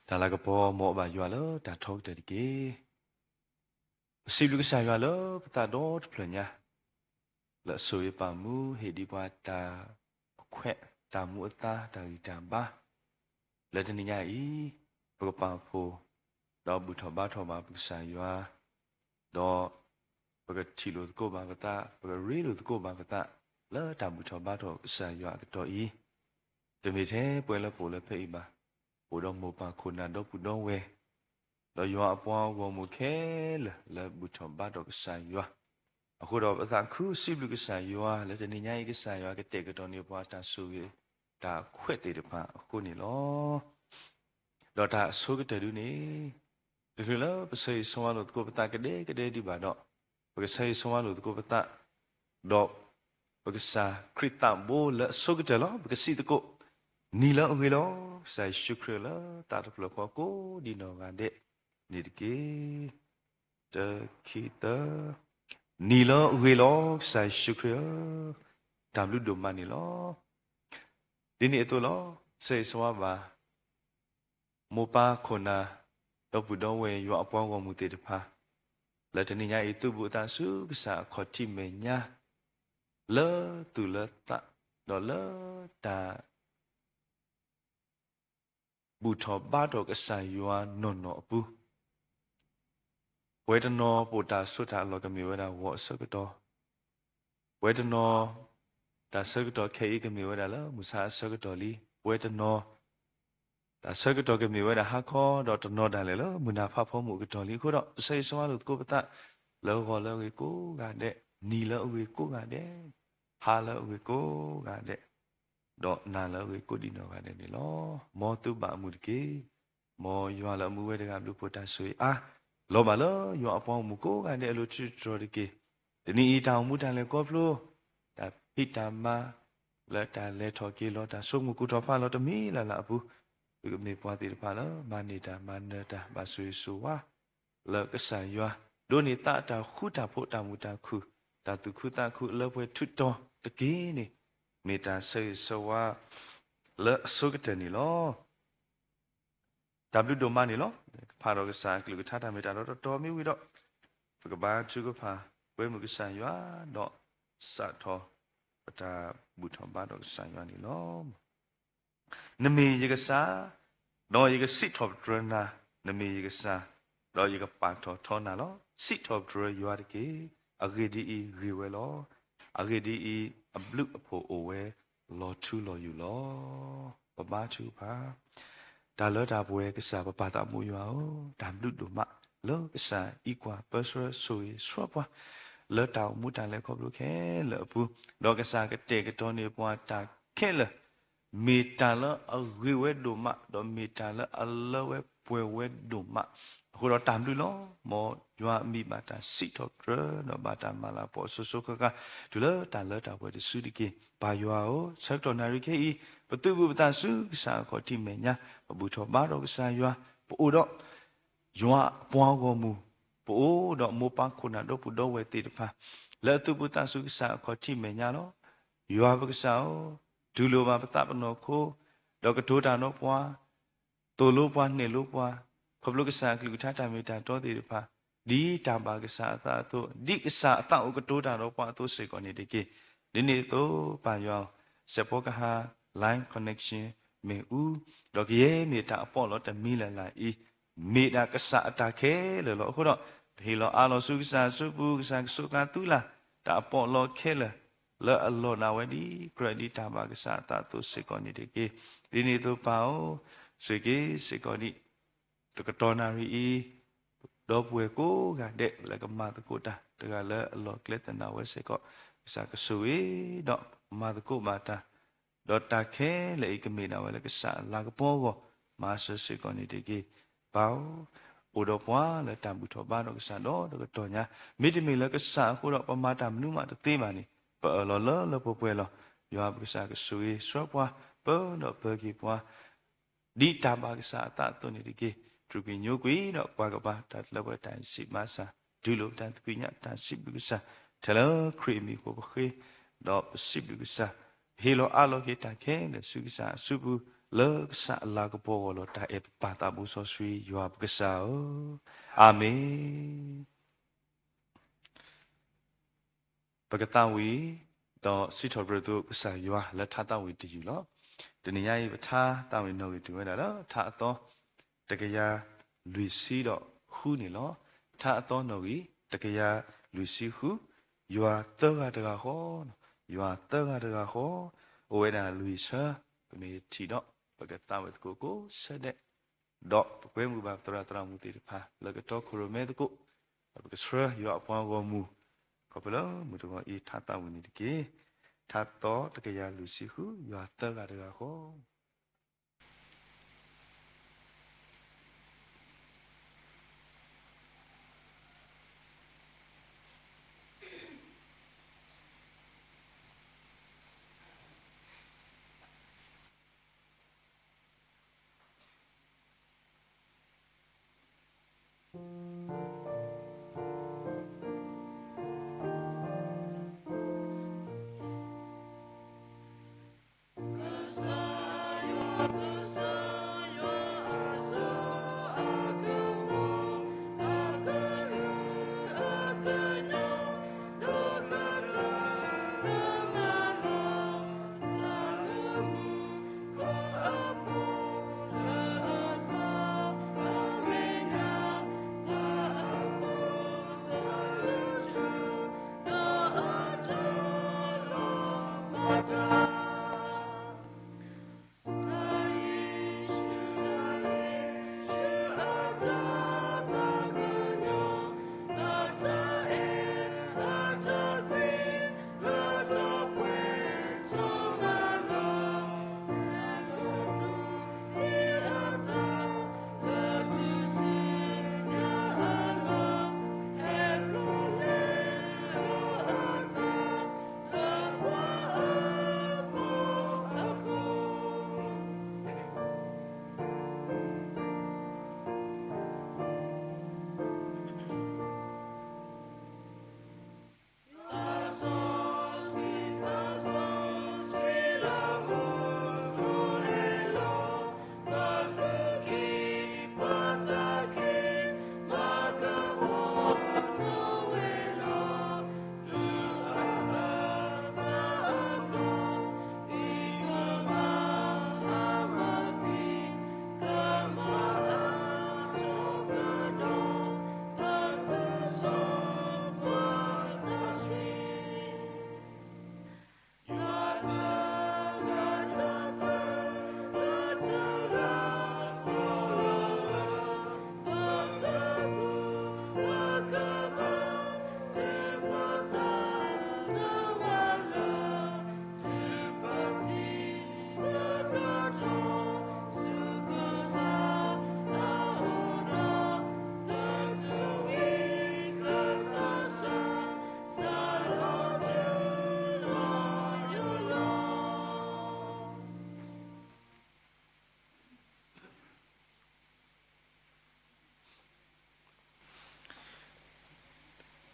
တၢ်လၤကပီၤ မ်အဘၣ်ယွၤလၢတၢ်ထီကတၢၢ်တက့ၢ်. ပစံးဘျုးကစၢ်ယွၤလၢပသးဒီတဖျၢၣ်ညါ, လၢအဆိၣ်ဂ့ၤပာ်မူ ဟ့ၣ်ဒံးပှၤတၢ်ခွဲး တၢ်မူအသါ တၢ်ဂံၢ်တၢ်ဘါ, လၢတနံၤညါအံၤ ပကပာ်ဖှိၣ် ဒီးဘူၣ်ထီၣ်ဘါထီၣ်ဘၣ်ပကစၢ်ယွၤ, ဒီးပကထံၣ်လိာ်သကိးဘၣ်ပသး, ပကရ့လိာ်သကိးဘၣ်ပသး လၢတၢ်ဘူၣ်ထီၣ်ဘါထီၣ်ကစၢ်ယွၤအကတီၢ်အံၤ, တမ့ၢ်ထဲပှဲၤလၢပအိၣ်လၢဖဲအံၤဘၣ်, အိၣ်ဒီးမိၢ်ပၢ်ခိၣ်နၢ်ဒီပုၢ်ဒီဝဲၢ်, ဒီးယွၤအပှၤဂီၢ်မုၢ်ခဲလၢာ်လၢဘူၣ်ထီၣ်ဘါထီၣ်ကစၢ်ယွၤ, အဃိဒီးပသးခုစံးဘျုးကစၢ်ယွၤ လၢတနံၤညါအံၤ ကစၢ်ယွၤကတဲာ်ကတီၤန့ၢ်ပှၤတၢ်ဆိၣ်ဂ့ၤ တၢ်ခွဲးသ့ၣ်တဖၣ်အဃိန့ၣ်လီၤ. ဒီးတၢ်အဆိကတၢၢ်ဒုန့ၣ်, တချုးလၢပဆၢဂ့ၤဆၢဝါလိာ်သကိးပသးကဒဲကဒဲဒံးဘၣ်ဒီး, ပကဆၢဂ့ၤဆၢဝါလိာ်သကိးပသး, ဒီးပကစၢ်ခရံာ်သးဘိလၢအဆိကတၢၢ်လီၤ. ပကစံးသကိး, နံၤလၢအဂ့ၤလီၤ. ကစၢ်ယ့ၣ်ၡူးခရံာ်လၢသးတဖျၢၣ်ဃီကိးဒံးနီၢ်ဂၤဒဲးန့ၣ်တက့ၢ်. တခံသၢ, နံၤလၢအဂ့ၤလီၤ ကစၢ်ယ့ၣ်ၡူးခရံာ်ဧၢ, တၢ်ဘျုးဒိၣ်မးန့ၣ်လီၤ. ဒ်န့ၣ်အသိးလီၤ, ဆၢဂ့ၤဆၢဝါဘၣ် မိၢ်ပၢ်ခိၣ်နၢ် ဒီပုၢ်ဒီဝဲၢ် ယွၤအပှၤဂီၢ်မုၢ်သ့ၣ်တဖၣ်, လၢတနံၤညါအံၤ သူၣ်ဘီၣ်သးဆူကစၢ်အခီၣ်ထံးမဲာ်ညါ, လၢသူၣ်လၢသး, ဒီးလၢတၢ် ဘူၣ်ထီၣ်ဘါထီၣ်ကစၢ်ယွၤနီၢ်နီၢ်အပူၤ, ပှဲၤတနီၤ ပအိၣ်တၢ်ဆိးတၢ်အလီၢ် ကမ့ၢ်ဝဲဒၣ်ဂီၤအဆၢကတီၢ်, ပှဲၤတနီၤ တၢ်ဆၢကတီၢ်ခဲအံၤ ကမ့ၢ်ဝဲဒၣ်လၢမုၢ်ဆါအဆၢကတီၢ်လံ, ပှဲၤတနီၤ တၢ်ဆၢကတီၢ်ကမ့ၢ်ဝဲဒၣ်ဟါခီ, ဒီးတနီၤဒၣ်လဲာ်လၢမုၢ်နၤဖးဖီမုၢ်အကတီၢ်လံ. အဃိဒီး ပဆၢဂ့ၤဆၢဝါလိာ်သကိးပသး လၢဂီၤလၢအဂ့ၤကိးဂၤဒဲး, နံၤလၢအဂ့ၤကိးဂၤဒဲး, ဟါလၢအဂ့ၤကိးဂၤဒဲး, ဒီးနၤလၢအဂ့ၤကိးဒံးနီၢ်ဂၤဒဲးန့ၣ်လီၤ. မ်သုဘၣ်အမုာ်တက့ၢ်. မ်ယွၤလၢအမူဝဲတဂၤ ဘျုးဖှိၣ်တၢ်ဆိၣ်ဂ့ၤအါ, လီၤဘၣ်လၢယွၤအပှၤဂီၢ်မုၢ်ကိးဂၤဒဲးအလိၤ ထူးတြီၤတက့ၢ်. တနံၤအံၤ တၢ်အိၣ်မူတၢ်လဲၤခီဖျိ, တၢ်ဖံးတၢ်မၤ လၢတၢ်လဲၤထီၣ်က့ၤလီၤ တၢ်ဆိကမိၣ်ကူၣ်ထီၣ်ဖးလီၤတမံၤလၢ်လၢ်အပူၤ, သုကမ့ၢ်ပှၤသ့ၣ်တဖၣ်လၢ မၤန့ၢ်တၢ်မၤနၢၤတၢ် ဘၣ်ဆိၣ်ဂ့ၤဆိၣ်ဝါ လၢကစၢ်ယွၤ, ဒိးန့ၢ်သးတၢ်ဃူတၢ်ဖိး တၢ်မုာ်တၢ်ခုၣ် တၢ်သူၣ်ခုသးခု လၢပှဲၤထူးတီၤတက့ၢ်န့ၣ်, မ့ၢ်တၢ်ဆၢဂ့ၤဆၢဝါ လၢအဆိကတၢၢ်န့ၣ်လီၤ. တၢ်ဘျုးဒိၣ်မးန့ၣ်လီၤ. ကဖးဒီးကစၢ်အကလုၢ်ကထါ တၢ်မ့ၢ်တၢ်တီတီတီမ့ၢ်ဝံၤဒီး, ပကဘါထုကဖၣ် ကွဲမုာ်ကစၢ်ယွၤ, ဒီးစးထီၣ် ပတၢ်ဘူၣ်ထီၣ်ဘါထီၣ်ကစၢ်ယွၤန့ၣ်လီၤ. နမ့ၢ်ယကစၢ်, ဒီးယကစံးထီၣ်ပတြၢၤနၤ, နမ့ၢ်ယကစၢ်, ဒီးယကပာ်ထီၣ်ထီနၤလီၤ. စံးထီၣ်ပတြၢၤယွၤတက့ၢ်. အဂ့ၢ်ဒ်အံၤ, ဂ့ၤဝဲလီၤ. အဂ့ၢ်ဒ်အံၤ, အဘျုးအဖှိၣ်အိၣ်ဝဲ လီၤထူလီၤယိာ်လီၤ. ပဘါထုကဖၣ်. တၢ်လၢတၢ်ပှဲၤကစၢ် ပပၢ်သးဘိယွၤဧၢ, တၢ်ဘျုးဒိၣ်မးလၢကစၢ်အံးကွၢ်ပၢဆှၢဆိၣ်ဂ့ၤဆှၢပှၤ လၢတၢ်အိၣ်မူတၢ်လဲၤခီဖျိခဲလၢာ်အပူၤ, ဒီးကစၢ်ကတဲာ်ကတီၤန့ၢ်ပှၤတၢ်ခဲလၢာ် မ့ၢ်တၢ်လၢအဂ့ၤဝဲဒိၣ်မး, ဒီးမ့ၢ်တၢ်လၢအလၢဝဲပှဲၤဝဲဒိၣ်မး, အဃိဒီးတၢ်ဘျုးလီၤ. မ်ယွၤအမံၤဘၣ်တၢ်စံးထီၣ်ပတြၢၤ ဒီးဘၣ်တၢ်မၤလၤကပီၤစိၤစိၤဃၣ်ဃၣ် တုၤလၢတၢ်လၢတၢ်ပှဲၤတစုတက့ၢ်. ပၢ်ယွၤဧၢ, ဆၢကတီၢ်နၣ်ရံၣ်ခဲအံၤ ပသုးဘူးပသးဆူကစၢ်အခီၣ်ထံးမဲာ်ညါ, ပဘူၣ်ထီၣ်ဘါထီၣ်ကစၢ်ယွၤ, ပအိၣ်ဒီး ယွၤအပှၤဂီၢ်မုၢ်, ပအိၣ်ဒီးမိၢ်ပၢ်ခိၣ်နၢ်ဒီပုၢ်ဒီဝဲၢ်သ့ၣ်တဖၣ် လၢအသုးဘူးသးဆူကစၢ်အခီၣ်ထံးမဲာ်ညါလီၤ. ယွၤပကစၢ်ဧၢ, တူၢ်လိာ်ဘၣ်ပသးပနီၢ်ခိ, ဒီးကတိၤတၢ်ဒီးပှၤ, သိၣ်လိပှၤ နဲၣ်လိပှၤ, ခီဖျိကစၢ်အကလုၢ်ကထါတၢ်မ့ၢ်တၢ်တီသ့ၣ်တဖၣ်, ဒ်တၢ်ဘၣ်ကစၢ်အသးအသိး, ဒ်ကစၢ်အသးအိၣ်ကတိၤတၢ်ဒီးပှၤအသိးစ့ၢ်ကီးန့ၣ်တက့ၢ်. ဒ်န့ၣ်အသိး ပၢ်ယွၤဧၢ, စဲးဖီကဟၣ် line connection မ့ၣ်အူ, ဒီးကယဲၢ်မ့ၢ်တၢ်အပီးလီတမံၤလၢ်လၢ်အံၤ, မ့ၢ်ဒၣ်ကစၢ်အတၢ်ခဲလၢာ်လီၤ. အဃိဒီး ပဟ့ၣ်လီၤအးလီၤဆူကစၢ်အစုပူၤ, ကစၢ်ကဆိးကျါသုလၢ် တၢ်အပီးလီခဲလၢာ် လၢအလီၢ်နာ်ဝဲဒ်ကြၢးဒ်တၢ်ဘၣ်ကစၢ်အသးအသိးစ့ၢ်ကီးန့ၣ်တက့ၢ်. ဒ်န့ၣ်အသိးပၢ်ဧၢ, ဆိၣ်ဂ့ၤစ့ၢ်ကီးဒံး တကတီၢ်နၣ်ရံၣ်အံၤ, ဒီပုၢ်ဝဲၢ်ကိးဂၤဒဲးလၢကမၤသကိးတၢ်, တဂၤလၢအလီၢ်ကျဲသနာ်ဝဲစ့ၢ်ကီး, ကစၢ်ကဆိၣ်ဂ့ၤဒီးမၤသကိးဘၣ်တၢ်, ဒီးတၢ်ခဲလၢာ်အံၤကမ့ၢ်ဒၣ်ဝဲလၢကစၢ်အလၤကပီၤအဂီၢ် မၤစၢၤစ့ၢ်ကီးန့ၣ်တက့ၢ်. ပၢ်ဧၢ, အိၣ်ဒီးပှၤလၢတၢ်ဘူၣ်ထီၣ်ဘါထီၣ်ကစၢ်ဒီးတကတီၢ်ညါ, မ့တမ့ၢ်လၢကစၢ်အဃိဒီး ပမၤတၢ်မနုၤမးတသ့ဘၣ်န့ၣ်, ပအၢၣ်လီၤလၢလၢပှဲၤပှဲၤလီၤ. ယွၤပကစၢ်ကဆိၣ်ဂ့ၤဆှၢပှၤ, ပၢဒီးပၢက့ၤပှၤ ဒ်တၢ်ဘၣ်ကစၢ်အသးအသိးန့ၣ်တက့ၢ်. တြူာ်ကွံာ်ညိကွံာ်ဒီးကွၢ်ကပၤ တၢ်လၢပှဲၤတၢ်စံးဘၣ်ဆၣ်, တူၢ်လိာ်ပတၢ်သကွံာ်ညါ တၢ်စံးဘျုးကစၢ်, ထဲလၢခရံာ်အမံၤအဃိပဃ့, ဒီးပစံးဘျုးကစၢ်, ပဟ့ၣ်လီၤအးလီၤက့ၤတၢ်ခဲလၢာ်ဆူကစၢ်အစုပူၤ, လၢကစၢ်အလၤကပီၤအဂီၢ်လီၤ. တၢ်အဲၣ်ပပၢ်သးဘိစီဆှံယွၤပကစၢ်ဧၢ, အၤမ့ၣ်. ပကသးဝံၣ် ဒီးစံးထီၣ်ပတြၢၤသကိးကစၢ်ယွၤလၢထါသးဝံၣ်တယုၢ်လီၤ. တနံၤညါအံၤ ပထါသးဝံၣ်နီၣ်ဂံၢ်တုၤဝဲဒၣ်လၢ ထါအသီ တကယၤလွံၢ်ဆံဒီးဃုန့ၣ်လီၤ. ထါအသီနီၣ်ဂံၢ် တကယၤလွံၢ်ဆံဃု, ယွၤသၢဂၤတဂၤဃီ, ယွၤသၢဂၤတဂၤဃီ, အိၣ်ဝဲဒၣ်လွံၢ်ဆၢ, ပမ့ၢ်ထံၣ်ဒီး ပကသးဝံၣ်သကိးကိးဆၢဒဲး ဒီးပကွဲမုာ်ဘၣ်ပသရၣ်သရၣ်မုၣ်သ့ၣ်တဖၣ် လၢကတီခိၣ်ရိၣ်မဲသကိး, ဒီးပကဆှၢယွၤအပှၤဂီၢ်မုၢ် ခီဖျိလၢမုၢ်တဂီၤအံၤထါသးဝံၣ်န့ၣ်တက့ၢ်. ထါသီတကယၤလွံၢ်ဆံဃု, ယွၤသၢဂၤတဂၤဃီ.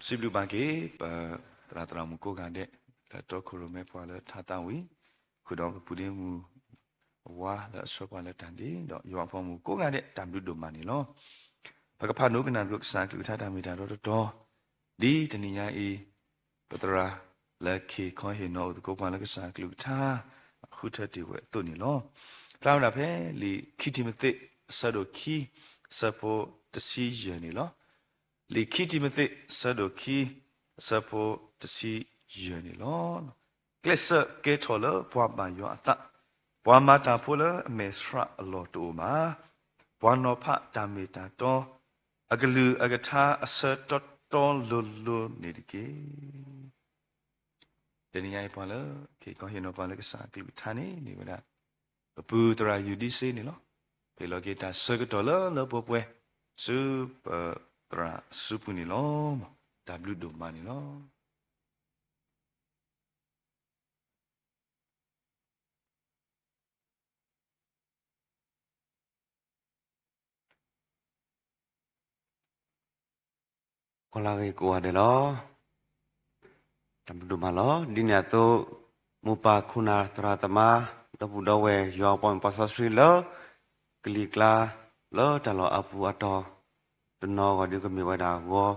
စံးဘျုးဘၣ်က့ၤ ပသရၣ်သရၣ်မုၣ် ကိးဂၤဒဲး လၢတီခိၣ်ရိၣ်မဲပှၤလၢထါသးဝံၣ်, ဃုာ်ဒီးပပုၢ်ဒ့မုၣ် အဝၤလၢအဆှၢပှၤလၢတၢ်ဒ့, ဒီးယွၤအဖိမုၣ်ကိးဂၤဒဲး တၢ်ဘျုးဒိၣ်မးန့ၣ်လီၤ. ပကဖးဒိကနၣ်သကိးကစၢ်အကလုၢ်ကထါတၢ်မ့ၢ်တၢ်တီတီ, ဒ်တနံၤညါအံၤ ပသရၣ်လၢခ့ၣ်ခီဟ့ၣ်နီၤအိၣ်သကိးပှၤလၢကစၢ်အကလုၢ်ကထါ ဃုထၢတ့ၢ်ဝဲအသိးန့ၣ်လီၤ. ဖျါဝဲဒၣ်ဖဲလံာ်ခံတံၤမသ့း အဆၢဒိၣ်ခံ အဆၢဖိတဆံယဲၢ်န့ၣ်လီၤ. လံာ်ခံတံၤမသ့း အဆၢဒိၣ်ခံ အဆၢဖိတဆံယဲၢ်န့ၣ်လီၤ. ကျဲးစၢးကဲထီၣ်လၢပှၤဘၣ်ယွၤအသး, ပှၤမၤတၢ်ဖိလၢအမဲာ်ဆှးအလီၢ်တအိၣ်ဘၣ်, ပှၤနီၤဖးတၢ်မ့ၢ်တၢ်တီ, အကလုၢ်အကထါအဆၢတီတီလိၤလိၤန့ၣ်တက့ၢ်. တနံၤညါအံၤပှၤလၢ ခ့ၣ်ခီဟ့ၣ်နီၤပှၤလၢကစၢ်အကလုၢ်ကထါန့ၣ် မ့ၢ်ဝဲဒၣ် ပပုၢ်သရၣ်ယူၤဒံစ့န့ၣ်လီၤ. ပဟ့ၣ်လီၤက့ၤတၢ်ဆၢကတီၢ်လၢလၢပှဲၤပှဲၤ ဆူပသရၣ်အစုပူၤန့ၣ်လီၤ. တၢ်ဘျုးဒိၣ်မးန့ၣ်လီၤ. ဖီလာ်ဂ့ၤကိးဂၤဒဲးလီၤ. တၢ်ဘျုးဒိၣ်မးလီၤ. ဒ်န့ၣ်အသိး မိၢ်ပၢ်ခိၣ်နၢ်သရၣ်သမါ ဒီပုၢ်ဒီဝဲၢ်ယွၤအပှၤမုၣ်ပှၤစီဆှံလၢ ကလံၤကျါ လၢတၢ်လီၢ်အပူၤအတီၢ် တနီၤအဂီၢ်ဒုးကမ့ၢ်ဝဲဒၣ်ဂီၤ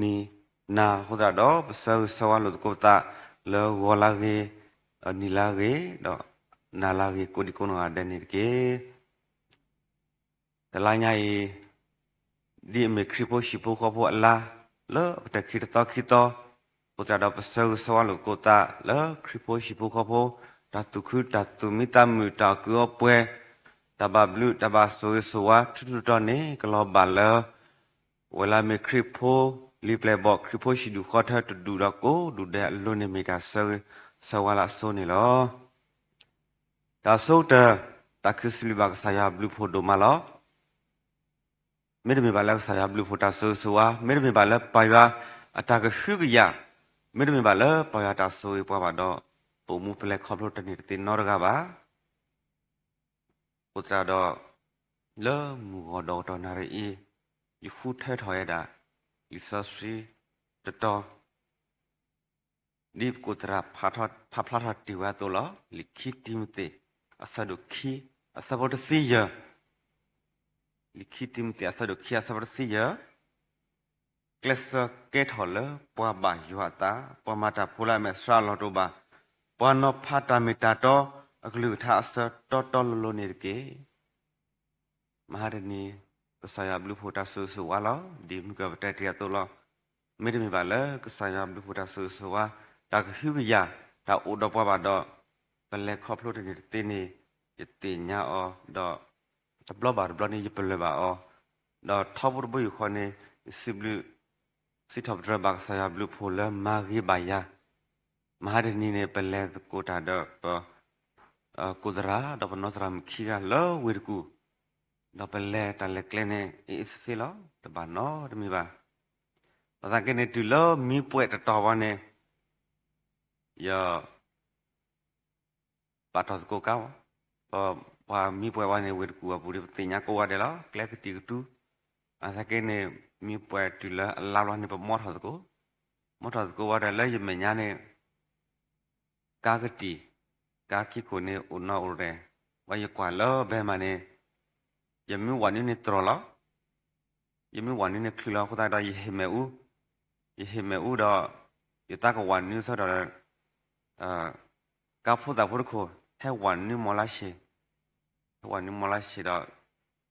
နံၤနၤ အဃိသတးဒီး ပဆၢဂ့ၤဆၢဝါလိာ်သကိးပသး လၢဂီၤလၢဂ့ၤ, နံၤလၢဂ့ၤ, ဒီးနၤလၢဂ့ၤ ကိးဒံကိးနီၢ်ဂၤဒဲးန့ၣ်တက့ၢ်. တလါညါအံၤ ဒ်အမ့ၢ်ခရံာ်ဖိဟံၣ်ဖိဃီဖိအလါ လၢအကတၢၢ်ခံတသီခံသီ အဃိသတးဒီး ပဆၢဂ့ၤဆၢဝါလိာ်သကိးသး လၢခရံာ်ဖိဟံၣ်ဖိဃီဖိ တၢ်သူၣ်ခုတၢ်သူၣ်မံသးမုာ် တၢ်အီၣ်ကုးအီပှဲၤ တၢ်ဘၣ်ဘျုးတၢ်ဘၣ်ဆိၣ်ဂ့ၤဆိၣ်ဝါ ထူထူတီၤတီၤန့ၣ် ကလီၤဘၣ်လၢ ဝဲလၢအမ့ၢ်ခရံာ်ဖိလံာ်ပျဲၢ်ဘီၣ် ခရံာ်ဖိဟံၣ်ဒူၣ်ဃီထၢတဒူၣ်ဒီးကိးဒူၣ်ဒဲးအလိၤန့ၣ် မ့ၢ်တၢ်ဆၢဂ့ၤဆၢဝါလၢအဆိန့ၣ်လီၤ. တၢ်ဆိကတၢၢ် သးခုစံးဘျုးဘၣ်ကစၢ်ယွၤအဘျုးအဖှိၣ်ဒိၣ်မးလီၤ. မ့တမ့ၢ်ဘၣ်လၢကစၢ်ယွၤအဘျုးအဖှိၣ်တၢ်ဆိၣ်ဂ့ၤဆိၣ်ဝါ, မ့တမ့ၢ်ဘၣ်လၢပၢ်ယွၤအတၢ်ကဟုကယာ်, မ့တမ့ၢ်ဘၣ်လၢပၢ်ယွၤတၢ်ဆိၣ်ဂ့ၤပှၤဘၣ်ဒီး ပအိၣ်မူပလဲၤခီဖျိတန့ၢ်တသ့နီတဂၤဘၣ်. အဃိသတးဒီး လၢမုၢ်ဂီၤဒီးကတီၢ်နၣ်ရံၣ်အံၤ ယဃုထၢထီၣ်ဝဲဒၣ် လံာ်စီဆှံတတီၤ ဒ်ပကိးသရၣ်ဖးဖျါထီၣ်တ့ၢ်ဝဲအသိးလီၤ. လံာ်ခံတံၤမသ့း အဆၢဒိၣ်ခံ အဆၢဖိတဆံယဲၢ်, လံာ်ခံတံၤမသ့း အဆၢဒိၣ်ခံ အဆၢဖိတဆံယဲၢ်, ကျဲးစၢးကဲထီၣ်လၢပှၤဘၣ်ယွၤအသး, ပှၤမၤတၢ်ဖိလၢအမဲာ်ဆှးအလီၢ်တအိၣ်ဘၣ်, ပှၤနီၤဖးတၢ်မ့ၢ်တၢ်တီ အကလုၢ်ကထါအဆၢတီတီလိၤလိၤန့ၣ်တက့ၢ်. မဟါတနံၤ ကစၢ်ယွၤဘျုးဖှိၣ်တၢ်ဆိၣ်ဂ့ၤဆိၣ်ဝါလီၤ. ဒ်မုၢ်ကပတဲတ့ၢ်အသိးလီၤ. မ့တမ့ၢ်ဘၣ်လၢကစၢ်ယွၤဘျုးဖှိၣ်တၢ်ဆိၣ်ဂ့ၤဆိၣ်ဝါ, တၢ်ကဟုကယာ်, တၢ်အိၣ်ဒီးပှၤဘၣ်ဒီး ပလဲၤခီဖျိတန့ၢ်တသ့န့ၣ် ယသ့ၣ်ညါအီၤ, ဒီးတဘျီဘၣ်တဘျီန့ၣ် ယပလၢၢ်ဘၣ်အီၤ, ဒီးထီဘိတဘိယူၢ်ဃီန့ၣ် ယစံးဘျုး စံးထီၣ်ပတြၢၤဘၣ်ကစၢ်ယွၤဘျုးဖှိၣ်လၢမၤဂ့ၤဘၣ်ယၤ. မဟါတနံၤန့ၣ် ပလဲၤသကိးတၢ်ဒီးပ ကိးသရၣ် ဒီးပနီၢ်သရၣ်မုၣ်ခံဂၤလၢဝ့ၢ်တကူၣ်, ဒီးပလဲၤတၢ်လဲၤကျဲန့ၣ် အ့ၣ်အ့ၣ်စ့စ့လီၤ. တဘၣ်နီတမံၤဘၣ်. ဘၣ်ဆၣ်က့န့ၣ် တုၤလၢမံပှဲၤတတီၤဘၣ်န့ၣ် ယ ပာ်ထီၣ်သကိးကါဝဲ, ပှၤမံပှဲၤဝဲန့ၣ် ဝ့ၢ်တကူၣ်အပူၤဒီး ပသ့ၣ်ညါကိးဂၤဒဲးလီၤ. ကျဲကတံာ်ကတူ, ဘၣ်ဆၣ်က့န့ၣ် မံပှဲၤတုၤလၢအလါဘျီန့ၣ် ပမီထီၣ်သကိး, မီထီၣ်သကိးဝဲဒီးလၢယမဲာ်ညါန့ၣ် ကါကတံာ်, ကါခံခိၣ်န့ၣ် အိၣ်နီၣ်အိၣ်ရဲၣ်, ဝဲယကွၢ်လၢဘဲမးန့ၣ် ယမ့ၢ်ဝးနုၢ်န့ၣ်တြီၢ်လီၤ. ယမ့ၢ်ဝးနုၢ်န့ၣ်ချုးလီၤ အဃိသတးဒီး ယဟ့ၣ်မဲာ်အူ, ယဟ့ၣ်မဲာ်အူဒီး ယသးကဝးနုၢ်ဆၢထီၣ်ဒီး ကါဖိသၣ်ဖိတခိၣ် ဟဲဝးနုၢ်မီလါရှဲ, ဟဲဝးနုၢ်မီလါရှဲဒီး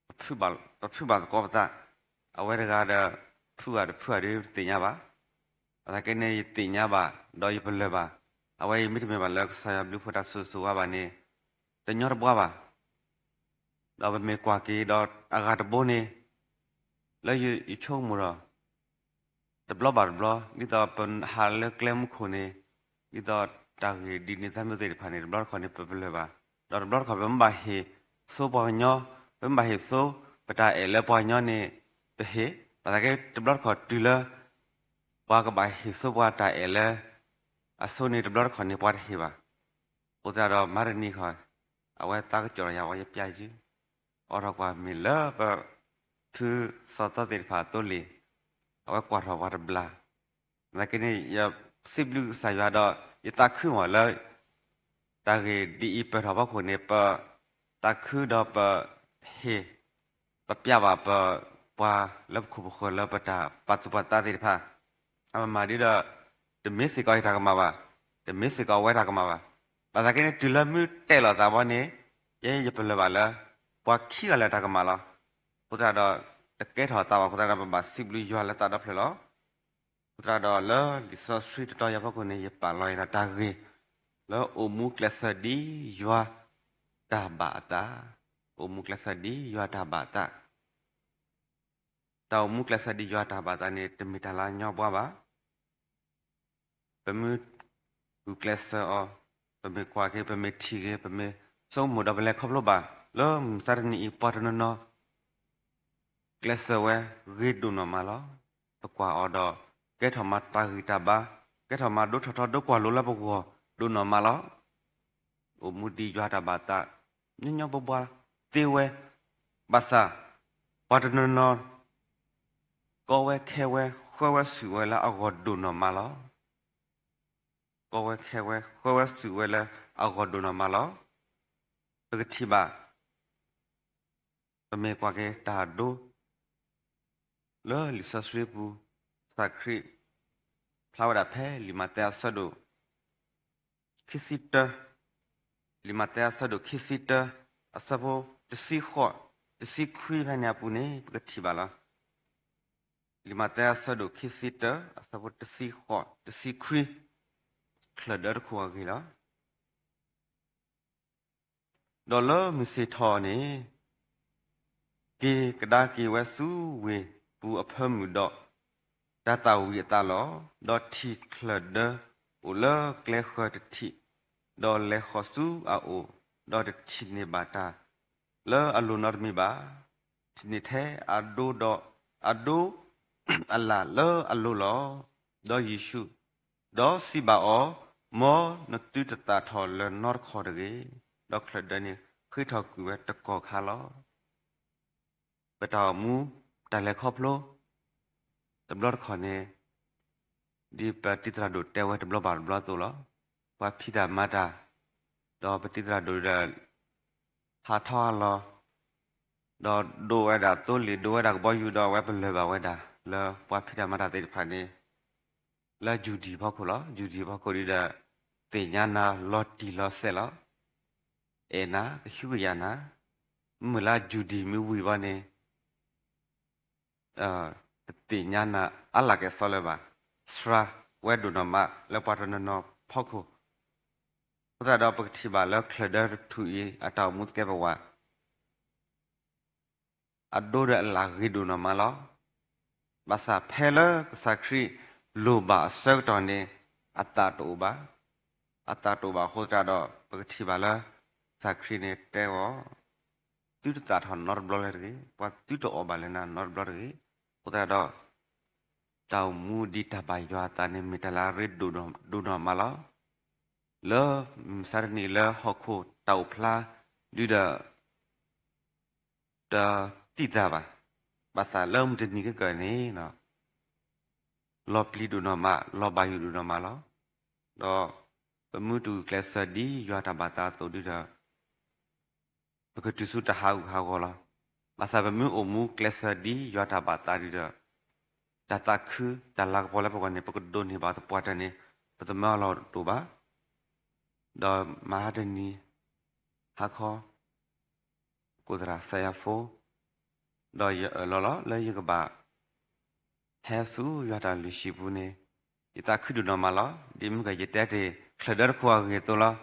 ပဖုးဘၣ်သကိးပသး, အဝဲတဂၤဒီး ဖုးဘၣ်တဖုးဘၣ်ဒီးတသ့ၣ်ညါဘၣ်. ဘၣ်ဆၣ်က့န့ၣ် ယသ့ၣ်ညါဘၣ် ဒီးယပလၢၢ်ဘၣ်, အဝဲအံၤမ့တမ့ၢ်ဘၣ်လၢကစၢ်ယွၤဘျုးဖှိၣ်တၢ်ဆိၣ်ဂ့ၤဆိၣ်ဝါဘၣ်န့ၣ် တညီတဘှါဘၣ်. ဒီးပမ့ၢ်ကွၢ်က့ၤဒီးအဂၤတဘိန့ၣ် လၢယဆိကမိၣ်ဒီး တဘျီဘၣ်တဘျီ ဒ်သိးပဟးလၢကျဲမူခိၣ်န့ၣ် ဒ်သိးတၢ်ဂ့ၢ်ဒ်န့ၣ်သၢမံၤသ့ၣ်တဖၣ်န့ၣ် တဘျီတခီၣ်န့ၣ် ပပလၢၢ်ဘၣ်, ဒီးတဘျီတခီၣ်ပမ့ၢ်ဘၣ်ဟ့ၣ်ဆိပှၤကညီ, ပမ့ၢ်ဘၣ်ဟ့ၣ်ဆိ ပတၢ်အဲၣ်လၢပှၤကညီန့ၣ် ပဟ့ၣ်, ဘၣ်ဆၣ်က့တဘျီတခီၣ်တုၤလၢ ပှၤကဘၣ်ဟ့ၣ်ဆိပှၤတၢ်အဲၣ်လၢ အဆိန့ၣ် တဘျီတခီၣ်န့ၣ် ပှၤတဟ့ၣ်ဘၣ်. အဃိသတးဒီးမၤတနံၤဃီ အဝဲသးကစီၣ်ယၤဝဲယပျၢ်ယုၢ်, အိးထီၣ်ကွၢ်မ့ၢ်လၢပ ဖုစီၤသီသ့ၣ်တဖၣ်အသိလ့ၣ်, အဝဲကွၢ်ထီၣ်ပှၤတဘျီ, သနာ်က့န့ၣ် ယစံးဘျုးကစၢ်ယွၤဒီး ယသးခုမးလၢ တၢ်ဂ့ၢ်ဒ်အံၤပၢၢ်ထီၣ်ဖီခိၣ်န့ၣ် ပသးခုဒီးပဟ့ၣ် ပပျၢ်ဘၣ်ပ ပှၤလၢပခိၣ်ပဃၢၤလၢပတၢ်ပာ်သူၣ်ပာ်သးသ့ၣ်တဖၣ်, အမၤဒ်ဒီး တမ့ၢ်စ့ၢ်ကီးယတၢ်ကမၣ်ဘၣ်, တမ့ၢ်စ့ၢ်ကီးအဝဲတၢ်ကမၣ်ဘၣ်. ဘၣ်ဆၣ်က့န့ၣ် တုၤလၢမ့ၢ်တဲာ်လီၤသးဘီန့ၣ် ယဲယပလၢၢ်ဘၣ်လၢ ပှၤခံဂၤလၢာ်တၢ်ကမၣ်လီၤ. အဃိသတးဒီး တကဲထီၣ်သးဘၣ်အဃိသတးဒီး ပဘၣ်စံးဘျုးယွၤလၢသးဒီဖျၢၣ်လီၤ. အဃိသတးဒီးလၢလံာ်စီဆှံတတီၤယၤဖီခိၣ်န့ၣ် ယပာ်လီၤယၤဒီးတၢ်ဂ့ၢ် လၢအိၣ်မူကျဲးစၢးဒ်ယွၤတၢ်ဘၣ်အသး, အိၣ်မူကျဲးစၢးဒ်ယွၤတၢ်ဘၣ်အသး. တၢ်အိၣ်မူကျဲးစၢးဒ်ယွၤတၢ်ဘၣ်အသးန့ၣ် တမ့ၢ်တၢ်လၢညီဘှါဘၣ်. ပမ့ၢ်ဂုာ်ကျဲးစၢးအီၤ, ပမ့ၢ်ကွၢ်က့ၤ, ပမ့ၢ်ထံၣ်က့ၤ, ပမ့ၢ်ဆိကမိၣ်ဒီးပလဲၤခီဖျိဘၣ်, လၢမုၢ်မဆါတနံၤအံၤ ပှၤတနီၤနီၤ ကျဲးစၢးဝဲဂ့ၤဒိၣ်နီၢ်မးလီၤ. ပကွၢ်အီၤဒီး ကဲထီၣ်မးတၢ်ဂံၢ်တၢ်ဘါ, ကဲထီၣ်မးဒိထီၣ်ထီဒိကွၢ်လိလၢပဂီၢ်ဒိၣ်နီၢ်မးလီၤ. အိၣ်မူဒ်ယွၤတၢ်ဘၣ်သး ညီညီဘှါဘှါသ့ဝဲ, ဘၣ်ဆၣ် ပှၤတနီၤနီၤ ကီဝဲခဲဝဲ ဃၢဝဲဆူၣ်ဝဲလၢအဂီၢ်ဒိၣ်နီၢ်မးလီၤ. ကီဝဲခဲဝဲ ဃၢဝဲဆူၣ်ဝဲလၢအဂီၢ်ဒိၣ်နီၢ်မးလီၤ. ပကထံၣ်ဘၣ် ပမ့ၢ်ကွၢ်က့ၤတၢ်ဒိ လၢလံာ်စီဆှံပူၤ, ကစၢ်ခရံာ်ဖျါဝဲဒၣ်ဖဲလံာ်မးသဲအဆၢဒိၣ် ခံဆံတၢ, လံာ်မးသဲအဆၢဒိၣ်ခံဆံတၢ, အဆၢဖိတဆံဃိး, တဆံခွံဖဲန့ၣ်အပူၤန့ၣ် ပကထံၣ်ဘၣ်လီၤ. လံာ်မးသဲအဆၢဒိၣ်ခံဆံတၢ အဆၢဖိတဆံဃိး တဆံခွံ, ချၢၣ်ဒၢတခိၣ်အဂ့ၢ်လီၤ. ဒီးလၢမုၢ်ဆ့ၣ်ထီၣ်န့ၣ် က့ၤကဒါက့ၤဝဲဆူဝ့ၢ်ပူၤအဖၢမုၢ်ဒီး တၢ်သၣ်ဝံၤအသးလီၤ. ဒီးထံၣ်ချၢၣ်ဒၢအိၣ်လၢကျဲဃၢၤတထံၣ်, ဒီးလဲၤဃီၤဆူအအိၣ်, ဒီးတထံၣ်န့ၢ်ဘၣ်တၢ်လၢအလိၤနီတမံၤဘၣ်. ထံၣ်န့ၢ်ထဲအဒိဒီး အဒိအလၣ်လၢအလိၤလီၤ. ဒီးယ့ၣ်ၡူး ဒီးစံးဘၣ်အီၤ, မ်နသုတသၣ်ထီၣ်လၢၤနီတခီတဂ့ၤ. ဒီးချၢၣ်ဒၢန့ၣ်ဃ့ထီၣ်ကွံာ်ဝဲတကီၢ်ခါလီၤ. ပတၢ်အိၣ်မူ တၢ်လဲၤခီဖျိ တဘျီတခီၣ်န့ၣ် ဒ်ပတံၤသရၣ်ဒိၣ်တဲဝဲတဘျီဘၣ်တဘျီအသိးလီၤ. ပှၤဖံးတၢ်မၤတၢ်, ဒီးပတံၤသရၣ်ဒိၣ်ဒီး ဟးထီၣ်ဟးလီၤ, ဒီးဒိးဝဲဒၣ်သိလ့ၣ်ဒိးဝဲဒၣ်ကဘီယူၤဒီးအဝဲပလၢၢ်ဘၣ်ဝဲဒၣ် လၢပှၤဖံးတၢ်မၤတၢ်သ့ၣ်တဖၣ်န့ၣ် လၢယူၢ်ဒံၢ်ဖီခိၣ်လီၤ. ယူၢ်ဒံၢ်ဖီခိၣ်ဒီး သ့ၣ်ညါနၤလီၤတံၢ်လီၤဆဲးလီၤ. အဲၣ်နၤ ကဟုကယာ်နၤ, မုၢ်လၢယူၢ်ဒံၢ်မ့ၢ်ဝံၤဘီန့ၣ် တသ့ၣ်ညါနၤအါလၢ်ကဲစီလၢၤဘၣ်, စှၤဝဲဒိၣ်နီၢ်မးလၢပှၤတနီၤနီၤဖီခိၣ်. အဃိသတးဒီးပကထံၣ်ဘၣ်လၢချၢၣ်ဒၢတထူၣ်အံၤ အတၢ်အိၣ်မူသကဲပဝး အဒိဒီးအလၣ်ဂ့ၤဒိၣ်နီၢ်မးလီၤ. ဘၣ်ဆၣ်ဖဲလၢကစၢ်ခရံာ်လိၣ်ဘၣ်အဆၢကတီၢ်န့ၣ် အသးတအိၣ်ဘၣ်. အသးတအိၣ်ဘၣ်အဃိသတးဒီး ပကထံၣ်ဘၣ်လၢ ကစၢ်ခရံာ်န့ၣ်တဲအီၤ, သုတသၣ်ထီၣ်နီတဘျီလၢၤတဂ့ၤ, ပှၤသုတအီၣ်ဘၣ်လၢနၤနီတဘျီတဂ့ၤ. အဃိသတးဒီး တၢ်အိၣ်မူဒ်တၢ်ဘၣ်ယွၤအသးန့ၣ် မ့ၢ်တၢ်လၢအရ့ဒိၣ်နီၢ်ဒိၣ်နီၢ်မးလီၤ. လၢမုၢ်မဆါတနံၤလၢဟီၣ်ခိၣ်တၢ်အိၣ်ဖျါ ဒုဒီး တသံၣ်သါဘၣ်. ဘၣ်ဆၣ်လၢမုၢ်တနံၤကကၢၢ်န့ၣ် လီၤပျံၤဒိၣ်နီၢ်မး, လီၤဘၣ်ယိၣ်ဒိၣ်နီၢ်မးလီၤ. ဒီးပမ့ၢ်တဂုာ်ကျဲးစၢးဒ်ယွၤတၢ်ဘၣ်သးအသိးဒုဒီး ပကတုၤဆူတၢ်ဟးဂူာ်ဟးဂီၤလီၤ. ဘၣ်ဆၣ်ပမ့ၢ်အိၣ်မူကျဲးစၢးဒ်ယွၤတၢ်ဘၣ်သးဒုဒီး တၢ်သးခု တၢ်လၤကပီၤလၢပဂီၢ်န့ၣ် ပကဒိးန့ၢ်ဘၣ်သပှၢ်တၢၢ်န့ၣ် ပသမၢအလီၢ်တအိၣ်ဘၣ်. ဒီးမဟါတနံၤ ဟါခီ ကိၣ်သရၣ်စၢယၤဖိ ဒီးယအၢၣ်လီၤလီၤ လၢယကဘၣ် ဟဲဆူယွၤတၢ်လုၢ်ဟံၣ်ပူၤန့ၣ် ယသးခုဒိၣ်နီၢ်မးလီၤ. ဒ်မ့ၢ်ကယတဲတ့ၢ် ချၢၣ်ဒၢတခိၣ်အဂ့ၢ်အသိးလီၤ.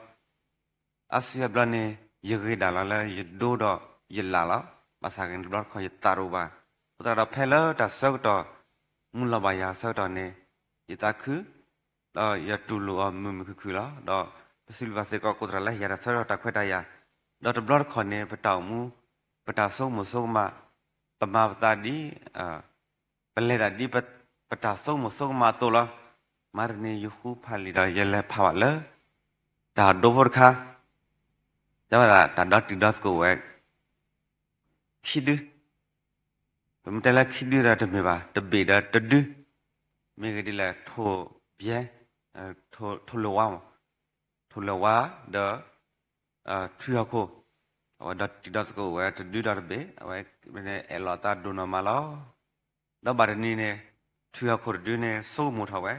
အါစုအါဘျီန့ၣ် ယဂ့ၤဒၣ်လီၤလၢယဒိဒီးယလၣ်လီၤ. ဘၣ်ဆၣ်ဂ့ၤန့ၣ်တဘျီတခီၣ်ယသးတအိၣ်ဘၣ်. အဃိသတးဒီးဖဲလၢတၢ်ဆၢကတီၢ် မုၢ်လီၤဘၣ်ယၤအဆၢကတီၢ်န့ၣ် ယသးခု ဒီးယတူၢ်လိာ်အီၤမုာ်မုာ်ခုၣ်ခုၣ်လီၤ. ဒီးပစံးဘျုးဘၣ်စ့ၢ်ကီးကိၣ်သရၣ်လၢဟ့ၣ်ယၤတၢ်ဆၢကတီၢ်တၢ်ခွဲးတၢ်ယာ်, ဒီးတဘျီတခီၣ်န့ၣ် ပတၢ်အိၣ်မူ ပတၢ်ဆိကမိၣ်ဆိကမး ပမၤပသးဒ် ပလဲၤတၢ်ဒ်ပတၢ်ဆိကမိၣ်ဆိကမးအသိးလီၤ. မဟါတနံၤယဃုဖးလံာ်ဒီးယလဲၤဖးဘၣ်လၢ တၢ်ဒိဖိတခါ တဲဝဲဒၣ်တၢ်ဒီတံၤဒီသကိးဝဲ ခံဒု, ပမ့ၢ်တဲလၢခံဒုဒီးတမ့ၢ်ဘၣ်, တဘ့ၣ်ဒီးတဒု, မ့ၢ်ဂ့ၢ်ဒ်လဲၣ် ထိၣ်ဘျဲ, ထိၣ်လၢၤဝါ, ထိၣ်လၢၤဝါဒီး ထွံၣ်ဟီၣ်ခိၣ်, အဝဲဒီတံၤဒီသကိးဝဲတဒုဒီးတဘ့ၣ်, အဝဲအဲၣ်လီၤအသးဒိၣ်နီၢ်မးလီၤ. ဒီးဘၣ်တနံၤန့ၣ် ထွံၣ်ဟီၣ်ခိၣ်တဒုန့ၣ် ဆိကမိၣ်ထီၣ်ဝဲ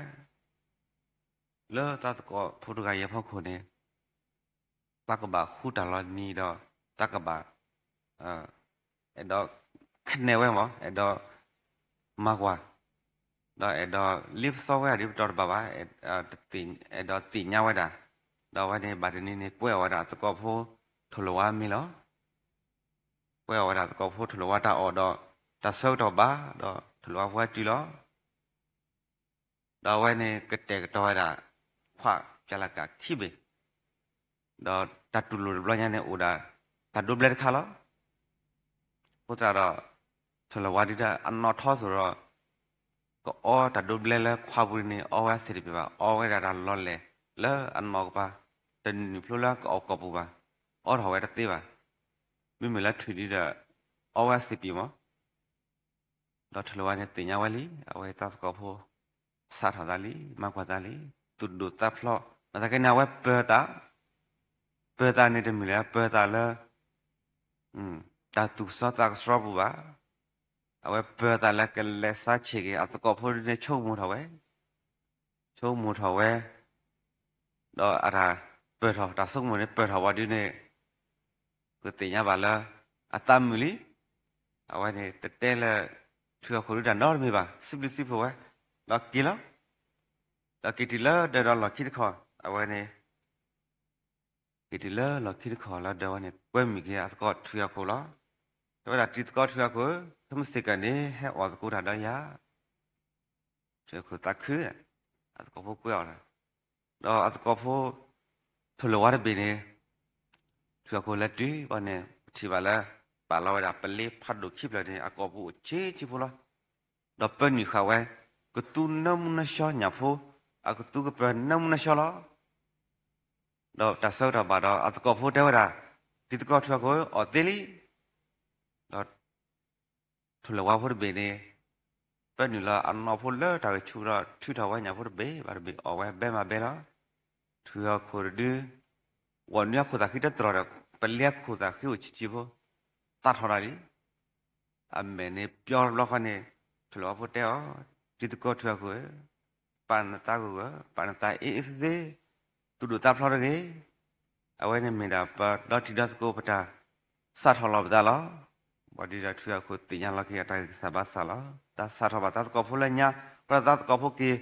လၢတၢ်သကိးဖိတဂၤအံၤအဖီခိၣ်န့ၣ် တၢ်ကဘၣ်ဃူတၢ်လီၤနံၤဒီး တၢ်ကဘၣ် အဲၣ်ဒိး ခနဲၣ်ဝဲမး အဲၣ်ဒိး မၤကွၢ် ဒီးအဲၣ်ဒိးလ့ပစီဝဲဒ်ပတီၢ်တဘၣ်ဘၣ်, အဲၣ်ဒိးသ့ၣ်ညါဝဲဒၣ်, ဒီးအဝဲန့ၣ်ဘၣ်တနံၤန့ၣ် ကွဲးအီၣ်ဝဲဒၣ်သကိးဖိထိၣ်လၢၤဝါမ့ၤလီၤ. ကွဲးအီၣ်ဝဲဒၣ်သကိးဖိထိၣ်လၢၤဝါတၢ်အီၣ်ဒီး တၢ်ဆၢကတီၢ်ဘၣ်ဒီး ထိၣ်လၢၤဝါဖိဝဲတုၤလီၤ. ဒီးအဝဲန့ၣ်ကတဲာ်ကတီၤဝဲဒၣ် ခွးကလးကးခံဘ့ၣ်, ဒီးတၢ်တူၢ်လိာ်တဘျီညါန့ၣ် အိၣ်ဒၣ်တၢ်ဒိဘျဲတခါလီၤ. အဃိသတးဒီး ထိၣ်လၢၤဝါဒုတၢ်အနီၣ်ထီသိးဒီး ကအီတၢ်ဒိဘျဲလၢခွးပူၤန့ၣ် အီဝဲစ့ၢ်တပ့ၤဘၣ်, အီဝဲဒၣ်တၢ်လီၤလဲၢ်လၢအနီၢ်ကပၤ, တနုာ်ဖျိလၢကအီၣ်ကိာ်ပူၤဘၣ်, အီထီၣ်ဝဲတသ့ဘၣ်. မ့မ့ၢ်လၢထွံၣ်ဒုဒီး အီဝဲစ့ၢ်တပ့ၤမး ဒီးထိၣ်လၢၤဝါန့ၣ်သ့ၣ်ညါဝဲလံ, အဝဲတၢ်သကိးဖိ စးထီၣ်သးလံ, မၤကွၢ်သးလံ, သူၣ်ဒိၣ်သးဖျိး, ဘၣ်ဆၣ်က့န့ၣ် အဝဲပၢၤသး, ပ ပၢၤသးန့ၣ်တမ့ၢ်လၢပၢၤသးလၢ တၢ်သူၣ်ကစီသးကစီပူၤဘၣ်. အဝဲပၢၤသးလၢကလဲၤစါဆံးက့ၤ အသကိးဖိဒုန့ၣ် ဆိကမိၣ်ထီၣ်ဝဲ, ဆိကမိၣ်ထီၣ်ဝဲ, ဒီးအတၢ်ပၢၢ်ထီၣ် တၢ်ဆိကမိၣ်န့ၣ် ပၢၢ်ထီၣ်ဝံၤဒုန့ၣ် ပသ့ၣ်ညါဘၣ်လၢ အသးမုာ်လံ. အဝဲန့ၣ် တတဲလၢ ထွံၣ်ဟီၣ်ခိၣ်ဒုတၢ်နီတမံၤဘၣ်, စံးဘျုးစံးဖှိၣ်ဝဲ, ဒီးက့ၤလီၤ. ဒီးက့ၤတုၤလၢဒၢးဒီးလီၢ်ခံတခီ, အဝဲန့ၣ် က့ၤတုၤလၢလီၢ်ခံတခီလၢဒၢးဝဲန့ၣ် ကွဲမုာ်က့ၤအသကိးထွံၣ်ဟီၣ်ခိၣ်လီၤ. တဲဝဲဒၣ် တံၤသကိးထွံၣ်ဟီၣ်ခိၣ်ဧၢ, ခဲမုၢ်ဆ့ၣ်ကီးန့ၣ် ဟဲအိၣ်သကိးတၢ်ဒီးယၤ ထွံၣ်ဟီၣ်ခိၣ်သးခု, အသကိးဖိကွဲအီၤလီၤ. ဒီးအသကိးဖိ ထိၣ်လၢၢ်ဝါတဘ့ၣ်န့ၣ် ထွံၣ်ဟီၣ်ခိၣ်လဲၤတုၤဘၣ်န့ၣ် ပထံၣ်ဘၣ်လၢ ပာ်လီၤဝဲဒၣ်ပလ့ဖးဒိၣ်ခံဖျၢၣ်န့ၣ် အကိာ်ပူၤအိၣ်ဆံးဆံးဖိလီၤ. ဒီးပၢနုာ်ဃာ်ဝဲ ကသူနၢမူနၢဆှီညၣ်ဖိ, အကသူကပၢၤနၢမူနၢဆှီလီၤ. ဒီးတၢ်ဆၢကတီၢ်ဘၣ်ဒီး အသကိးဖိတဲဝဲဒၣ်, တံၤသကိးထွံၣ်ဟီၣ်ခိၣ်ဧၢ, အီၣ်သ့လံ. ဒီး ထိၣ်လၢၢ်ဝါဖိတဘ့ၣ်န့ၣ် ပၢနုာ်လီၤအနီၢ်ဖိလၢတၢ်ဂဲၤဆူၣ်ဒီး ထုးထီၣ်ဝဲညၣ်ဖိတဘ့ၣ်ဘၣ်တဘ့ၣ် အီၣ်ဝဲဘဲမၤဘဲလီၤ. ထွံၣ်ဟီၣ်ခိၣ်တဒု ဂီၢ်နွံအခိၣ်သးဃံတတြီၢ်ဒီး ပလ့အခိၣ်သးဃံအိၣ်ဆံးဆံးဖိ သးထီၣ်တၢ်လံ. အမဲာ်န့ၣ်ပျီတဘျီဃီန့ၣ် ထိၣ်လၢၢ်ဝါဖိတဲအီၤ, တံၤသကိးထွံၣ်ဟီၣ်ခိၣ်ဧၢ, ပာ်နသးဂီၢ်ဂီၢ်, ပာ်နသးအ့အ့သ့သ့, သူၣ်ဒိၣ်သးဖျီးတဂ့ၤ. အဝဲန့ၣ်မ့ၢ်ဒၣ်ပဒီတံၤဒီသကိးပတၢ် စးထီၣ်လီၤပသးလီၤ. ဘၣ်ဒီးထွံၣ်ဟီၣ်ခိၣ်သ့ၣ်ညါလီၤက့ၤအတၢ်ဂံၢ်စၢ်ဘါစၢ်လီၤ. တၢ်စးထီၣ်ဘၣ်သးသကိးဖိလၢညါ, ပှၤသးသကိးဖိက့ၤ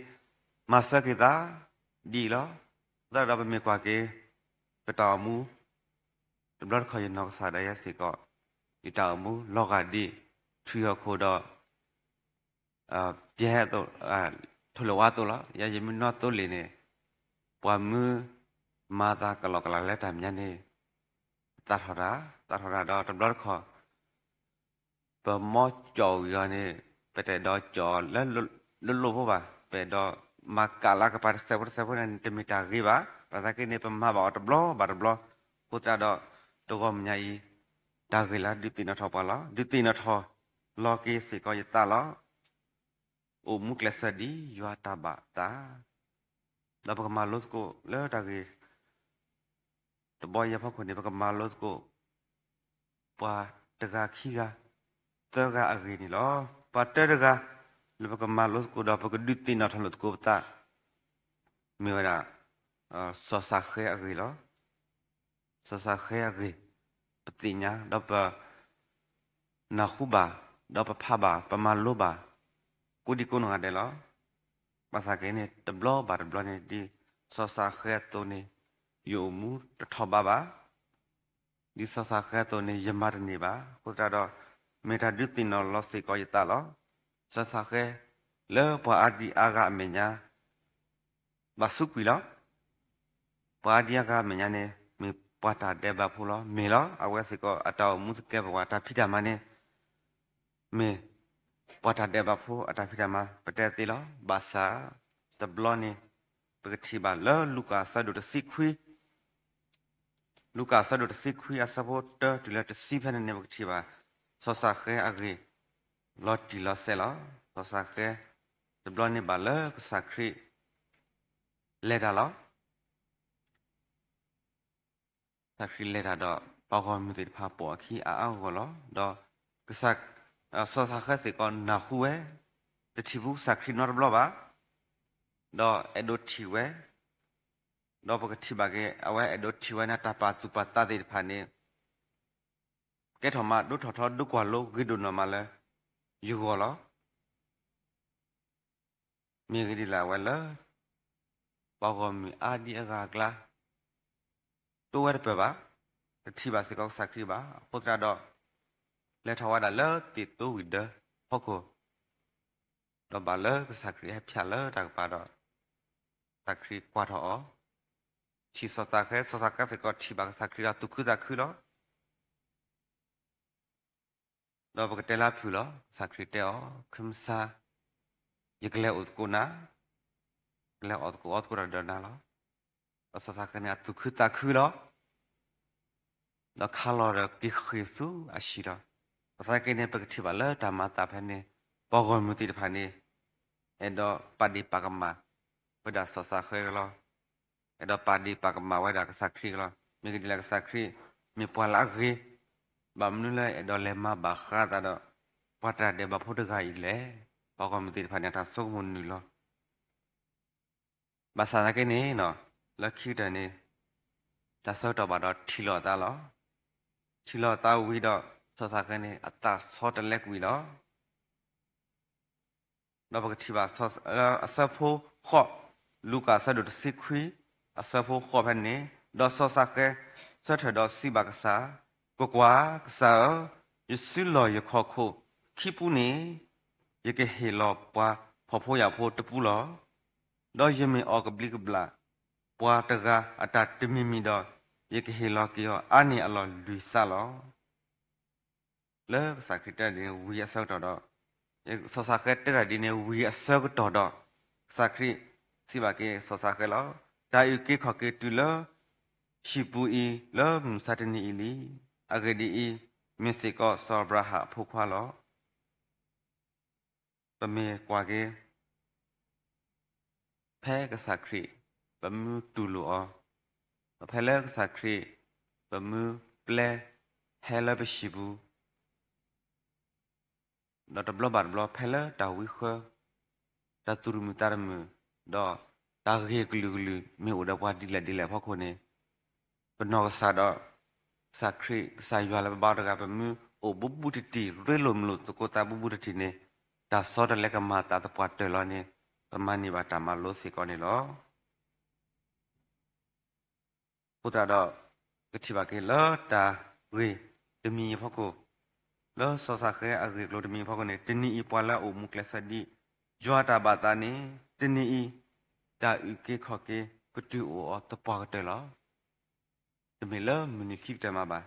မၤစၢၤက့ၤသး ဒ်အံၤလီၤ. သတးဒီးပမ့ၢ်ကွၢ်က့ၤ ပတၢ်အိၣ်မူ တဘျီတခီၣ်ယနီၢ်ကစၢ်ဒၣ်ယဲစ့ၢ်ကီး ယတၢ်အိၣ်မူလီၤဂာ်ဒ် ထွံၣ်ဟီၣ်ခိၣ်ဒီး ပျဲ ထိၣ်လၢၢ်ဝါအသိးလီၤ. ယၤယမုၢ်နီၢ်သိလ့ၣ်န့ၣ် ပှၤမုၢ်မၤသးကလီကလီလၢတၢ်မဲာ်ညါန့ၣ် သးထီၣ်တၢ်, သးထီၣ်တၢ်ဒီးတဘျီတခီၣ် ပမီကၠီၣ်ဝံၤအီၤန့ၣ် ပတအဲၣ်ဒိးကၠီၣ်လၢလိၣ်လိၣ်ဖိဘၣ်, ပအဲၣ်ဒိးမၤကၣ်လၢကပၤတစဲးဖိတစဲးဖိန့ၣ် တမ့ၢ်တၢ်ဂ့ၤဘၣ်. ဘၣ်ဆၣ်က့န့ၣ် ပမၤဘၣ်အီၤတဘျီဘၣ်တဘျီ, အဃိသတးဒီး တဂီၢ်မုၢ်ညါအံၤ တၢ်ဂ့ၢ်လၢဒုးသ့ၣ်နီၣ်ထီၣ်ပှၤလီၤ. ဒုးသ့ၣ်နီၣ်ထီၣ်လီၤက့ၤစ့ၢ်ကီးယသးလီၤ. အိၣ်မူကျဲးစၢးဒ်ယွၤတၢ်ဘၣ်သး, ဒီးပကမၤလိသကိးလၢတၢ်ဂ့ၢ် တဘီယဲၢ်ဖီခိၣ်န့ၣ် ပကမၤလိသကိး ပှၤတဂၤခံဂၤ သၢဂၤအဂ့ၢ်န့ၣ်လီၤ. ပှၤတၢတဂၤ လၢပကမၤလိသကိးဒီးပကဒုးသ့ၣ်နီၣ်ထီၣ်လိာ်သကိးပသး မ့ၢ်ဝဲဒၣ် စီၤစးဃဲအဂ့ၢ်လီၤ. စီၤစးဃဲအဂ့ၢ် ပသ့ၣ်ညါ ဒီးပ နၢ်ဟူဘၣ်, ဒီးပဖးဘၣ်, ပမၤလိဘၣ် ကိးဒံကိးနီၢ်ဂၤဒဲးလီၤ. ဘၣ်ဆၣ်က့န့ၣ် တဘျီဘၣ်တဘျီန့ၣ် ဒ်စီၤစးဃဲအသိးန့ၣ် ယအိၣ်မူတထီၣ်ဘးဘၣ်. ဒ်စီၤစးဃဲအသိးန့ၣ် ယမၤတန့ၢ်ဘၣ်. အဃိသတးဒီး မ့ၢ်တၢ်ဒုးသ့ၣ်နီၣ်လီၤစ့ၢ်ကီးယသးလီၤ. စီၤစးဃဲ လၢပှၤအါဒံအါဂၤအမဲာ်ညါ ဘၣ်စူးကွံာ်လီၤ. ပှၤအါဒံအါဂၤအမဲာ်ညါန့ၣ် မ့ၢ်ပှၤတၢ်ဒဲးဘးဖိလီၤ. မ့ၢ်လီၤ. အဝဲစ့ၢ်ကီး အတၢ်အိၣ်မူသကဲးပဝး တၢ်ဖံးတၢ်မၤန့ၣ် မ့ၢ်ပှၤတၢ်ဒဲးဘးဖိ အတၢ်ဖံးတၢ်မၤ ပတဲသ့လီၤ. ဘၣ်ဆၣ် တဘျီန့ၣ် ပကထံၣ်ဘၣ်လၢလူၤကၣ်အဆၢဒိၣ်တဆံခွံ လူၤကၣ်အဆၢဒိၣ်တဆံခွံ အဆၢဖိတၢတုၤလၢတဆံဖဲန့ၣ်န့ၣ် ပကထံၣ်ဘၣ် စီၤစးဃဲအဂ့ၢ် လီၤတံၢ်လီၤဆဲးလီၤ. စီၤစးဃဲ တဘျီန့ၣ်ဘၣ်လၢကစၢ်ခရံာ် လဲၤတၢ်လီၤ. ကစၢ်ခရံာ်လဲၤတၢ်ဒီး ပှၤဂီၢ်မုၢ်သ့ၣ်တဖၣ်ပိာ်အခံအါအါဂီၢ်ဂီၢ်လီၤ. ဒီးကစၢ် စီၤစးဃဲစ့ၢ်ကီးနၢ်ဟူဝဲ, တထံၣ်ဖူးကစၢ်ခရံာ်နီတဘျီဘၣ်, ဒီးအဲၣ်ဒိးထံၣ်ဝဲ, ဒီးပကထံၣ်ဘၣ်က့ၤ အဝဲအဲၣ်ဒိးထံၣ်ဝဲန့ၣ် တၢ်ပာ်သူၣ်ပာ်သးသ့ၣ်တဖၣ်န့ၣ် ကဲထီၣ်မး ဒိၣ်ထီၣ်ထီ ဒိၣ်ကွၢ်လိ ဂ့ၤဒိၣ်နီၢ်မးလၢယဂီၢ်လီၤ. မ့ၢ်ဂ့ၢ်ဒ်လဲၣ် အဝဲလၢ ပှၤဂီၢ်မုၢ်အါဒံအဂၤအကျါ တိဝဲတပၢၢ်ဘၣ်, တထံၣ်ဘၣ်စ့ၢ်ကီးကစၢ်ခရံာ်ဘၣ်. အဃိသတးဒီး လဲၤထီၣ်ဝဲဒၣ်လၢသ့ၣ်သိဝံၤဒၢးဖီခိၣ်, ဒီးဘၣ်လၢကစၢ်ခရံာ်ဟဲဖၠးလၢတၢ်ကပၤဒီး ကစၢ်ခရံာ်ကွၢ်ထီၣ်အီၤ, ထံၣ်စီၤစးဃဲ, စီၤစးဃဲစ့ၢ်ကီးထံၣ်ဘၣ်ကစၢ်ခရံာ်ဒီးသူၣ်ခုသးခုလီၤ. ဒီးပကတဲလၢအဖုၣ်လီၤ. ကစၢ်ခရံာ်တဲအီၤ, ခ့မုၢ်ဆါ ယကလဲၤအိၣ်သကိးနၤ, ကလဲၤအီၣ်သကိးအီသကိးတၢ်ဒီးနၤလီၤ. ဒီးစီၤစးဃဲန့ၣ် အသူၣ်ခုသးခုလီၤ. ဒီးခါလီၤဒီးက့ၤဃ့ၢ်ဆူအဟံၣ်လီၤ. ဘၣ်ဆၣ်က့န့ၣ် ပကထံၣ်ဘၣ်လၢတၢ်မၤအသးဖဲန့ၣ် ပှၤဂီၢ်မုၢ်သ့ၣ်တဖၣ်န့ၣ် အဲၣ်ဒိးပာ်ဒ့ၣ်ပာ်ကမၣ်ဝဲဒၣ်စီၤစးဃဲကလီၤ. အဲၣ်ဒိးပာ်ဒ့ၣ်ပာ်ကမၣ်ဝဲဒၣ်ကစၢ်ခရံာ်ကလီၤ. မ့ၢ်ကဒ်လဲၣ် ကစၢ်ခရံာ် မ့ၢ်ပှၤလၢအဂ့ၤ, ဘၣ်မနုၤလၢအဲၣ်ဒိးလဲၤမၤဘၣ်ဃးအသးဒီး ပှၤတၢ်ဒဲးဘးဖိတဂၤအံၤလဲၣ်. ပှၤဂီၢ်မုၢ်သ့ၣ်တဖၣ်န့ၣ် တၢ်ဆိကမိၣ်နုာ်လီၤ. ဘၣ်ဆၣ်သနာ်က့န့ၣ် လၢခံကတၢၢ်န့ၣ် တၢ်ဆၢကတီၢ်ဘၣ်ဒီးထံၣ်လိာ်အသးလီၤ. ထံၣ်လိာ်အသးဝံၤဒီး စီၤစးဃဲန့ၣ် အသးဆီတလဲကွံာ်လီၤ. ဒီးပကထံၣ်ဘၣ် အဆၢဖိဃိး, လူၤကၣ်အဆၢဒိၣ်တဆံခွံ အဆၢဖိဃိးဖဲန့ၣ်, ဒီးစီၤစးဃဲ ဆၢထၢၣ်ဒီးစံးဘၣ်ကစၢ်, ကွၢ်ကွၢ်, ကစၢ်ဧၢ, ယစုလီၢ်ယခီၣ်ခိၣ်ခံပူန့ၣ် ယကဟ့ၣ်လီၤပှၤဖှီၣ်ဖိယာ်ဖိတပူလီၤ. ဒီးယမ့ၢ်အီၣ်ကဘျံးကဘျၣ်ပှၤတဂၤအတၢ်တမံၤမံၤဒီး, ယကဟ့ၣ်လီၤက့ၤအီၤအါန့ၢ်အလီၢ်လွံၢ်စးလီၤ. လၢကစၢ်ခရံာ်တဲဒ်န့ၣ်ဝံၤအဆၢကတီၢ်ဒီး, စီၤစးဃဲတဲဒ်န့ၣ်ဝံၤအဆၢကတီၢ်ဒီး, ကစၢ်ခရံာ်စံးဘၣ်က့ၤစီၤစးဃဲလီၤ. တၢ်အုၣ်က့ၤခီၣ်က့ၤတုၤလၢဟံၣ်ပူၤအံၤ လၢမုၢ်မဆါတနံၤအံၤလံ. အဂ့ၢ်ဒ်အံၤ, မ့ၢ်စ့ၢ်ကီးစီၤအၤဘြၤဟၣ်အဖိခွါလီၤ. ပမ့ၢ်ကွၢ်က့ၤ ဖဲကစၢ်ခရံာ် ပမုၢ်တူၢ်လိာ်အီၤ, ဒီးဖဲလၢကစၢ်ခရံာ် ပမုၢ်ပျဲဟဲလၢပဟံၣ်ပူၤ, ဒီးတဘျီဘၣ်တဘျီ ဖဲလၢတၢ်ဝံဃၢ တၢ်သူၣ်တမုာ်သးတမုာ်, ဒီးတၢ်ဂ့ၢ်ကလုာ်ကလုာ် မ့ၢ်အိၣ်ဒီးပှၤဒ်လဲၣ်ဒ်လဲၣ်အဖီခိၣ်န့ၣ်, ပနီၢ်ကစၢ်ဒီး ကစၢ်ခရံာ် ကစၢ်ယွၤလၢပဘါတဂၤ ပမုၢ်အိၣ်ဘူးဘူးတံၢ်တံၢ် ရ့လိာ်မုာ်လိာ်သကိးသးဘူးဘူးတံၢ်တံၢ်န့ၣ်, တၢ်ဆီတလဲကမၤသးသပှၢ်တၢၢ်လီၤန့ၣ်, ပမၤန့ၢ်ဘၣ်တၢ်မၤလိစ့ၢ်ကီးန့ၣ်လီၤ. အဃိသတးဒီး ကထံၣ်ဘၣ်က့ၤလၢတၢ်ဂ့ၢ်တမံၤအံၤအဖီခိၣ်, လၢစီၤစးဃဲအဂ့ၢ်အကျိၤတမံၤအဖီခိၣ်န့ၣ်, တနံၤအံၤပှၤလၢအအိၣ်မူကျဲးစၢးဒ်ယွၤတၢ်ဘၣ်သးန့ၣ်, တနံၤအံၤ တၢ်အုၣ်က့ၤခီၣ်က့ၤကတုၤအိၣ်အီၤသပှၢ်ကတၢၢ်လီၤ. တမ့ၢ်လၢမုၢ်နံၤခံကတၢၢ်မးဘၣ်.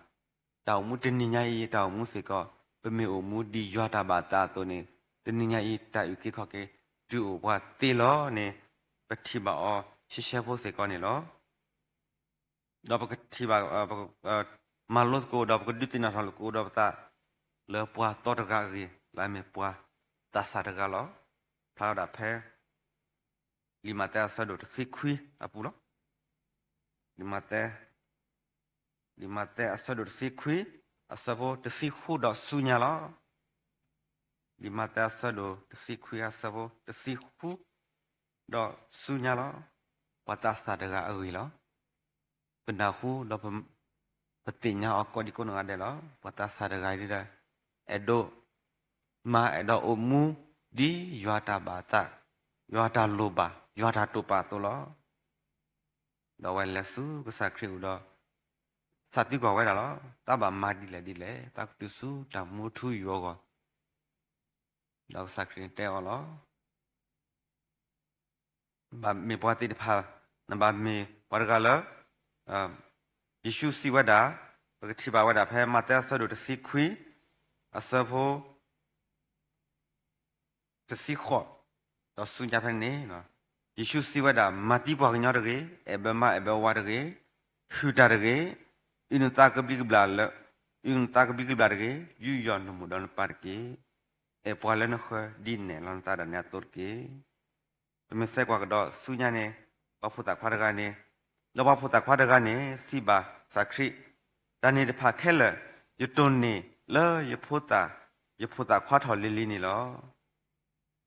တၢ်အိၣ်မူတနံၤညါအံၤ တၢ်အိၣ်မူစ့ၢ်ကီး, ပမ့ၢ်အိၣ်မူဒ်ယွၤတၢ်ဘၣ်သးအသိးန့ၣ်, တနံၤညါအံၤ တၢ်အုၣ်က့ၤခီၣ်က့ၤတုၤအိၣ်ပှၤသ့လီၤန့ၣ်, ပထံၣ်ဘၣ်အီၤရှဲရှဲဖိစ့ၢ်ကီးန့ၣ်လီၤ. ဒီးပကထံၣ်ဘၣ်, မၤလိသကိးဒီးပကဒုးသ့ၣ်နီၣ်ထီၣ်လိာ်သကိးဒီးပသး, လၢပှၤသီတဂၤအဂ့ၢ် လၢအမ့ၢ်ပှၤသးစၢ်တဂၤလီၤ. ဖျါဝဲဒၣ်ဖဲ လံာ်မးသဲအဆၢဒိၣ်တဆံခွံအပူၤလီၤ. လံာ်မးသဲ, လံာ်မးသဲအဆၢဒိၣ်တဆံခွံ အဆၢဖိတဆံဃုဒီးဆူညါလီၤ. လံာ်မးသဲအဆၢဒိၣ်တဆံခွံ အဆၢဖိတဆံဃုဒီးဆူညါလီၤ. ပှၤသးစၢ်တဂၤအဂ့ၢ်လီၤ. ပနၢ်ဟူဒီး ပသ့ၣ်ညါအီၤကိးဒံကိးနီၢ်ဂၤဒဲးလီၤ. ပှၤသးစၢ်တဂၤအံၤဒ်ဒီး အဲၣ်ဒိးမၤ အဲၣ်ဒိးအိၣ်မူ ဒ်ယွၤတၢ်ဘၣ်သး, ယွၤတၢ်လိၣ်ဘၣ်, ယွၤတၢ်တိာ်ပာ်အသိးလီၤ. ဒီးအဝဲလဲၤဆူကစၢ်ခရံာ်အအိၣ်ဒီး စံးသံကွၢ်ဝဲဒၣ်လီၤ. သးဘၣ်မၤဒ်လဲၣ်ဒ်လဲၣ် သးကတုၤဆူတၢ်မူထူယိာ်အဂီၢ်. ဒီးကစၢ်ခရံာ်န့ၣ်တဲအီၤလီၤ. ဘၣ်မ့ၢ်ပှၤသ့ၣ်တဖၣ်, နဘၣ်မ့ၢ်ပှၤတဂၤလၢ ယ့ၣ်ၡူးစံးဝဲဒၣ်, ပကထံၣ်ဘၣ်ဝဲဒၣ်ဖဲမးသဲအဆၢဒိၣ်တဆံခွံ အဆၢဖိ တဆံဃိး ဒီးဆူညါဖဲန့ၣ်, ယ့ၣ်ၡူးစံးဝဲဒၣ်, မၤသံပှၤကညီတဂ့ၤ, အဲၣ်ဘၢမါအဲၣ်ဘၢဝၤတဂ့ၤ, ဟုၣ်တၢ်တဂ့ၤ, အုၣ်နသးကဘျံးကဘျၣ်လၢ, အုၣ်နသးကဘျံးကဘျၣ်တဂ့ၤ, ယူးယီၣ်နမိၢ်ဒီးနပၢ်တက့ၢ်. အဲၣ်ပှၤလၢနဃၢၤဒ်နဲၣ်လီၤနသးဒီးနၤအသိးတက့ၢ်. ပမ့ၢ်ဆဲးကွၢ်ကဒီးဆူညါန့ၣ်, ပှၤဖိသၣ်ခွါတဂၤန့ၣ်, ဒီးပှၤဖိသၣ်ခွါတဂၤန့ၣ် စံးဘၣ်ကစၢ်ခရံာ်, တၢ်န့ၣ်တဖၣ်ခဲလၢာ် ယတိၢ်န့ၢ်လၢယဖိသၣ်, ယဖိသၣ်ခွါထီၣ်လံၤလံၤန့ၣ်လီၤ.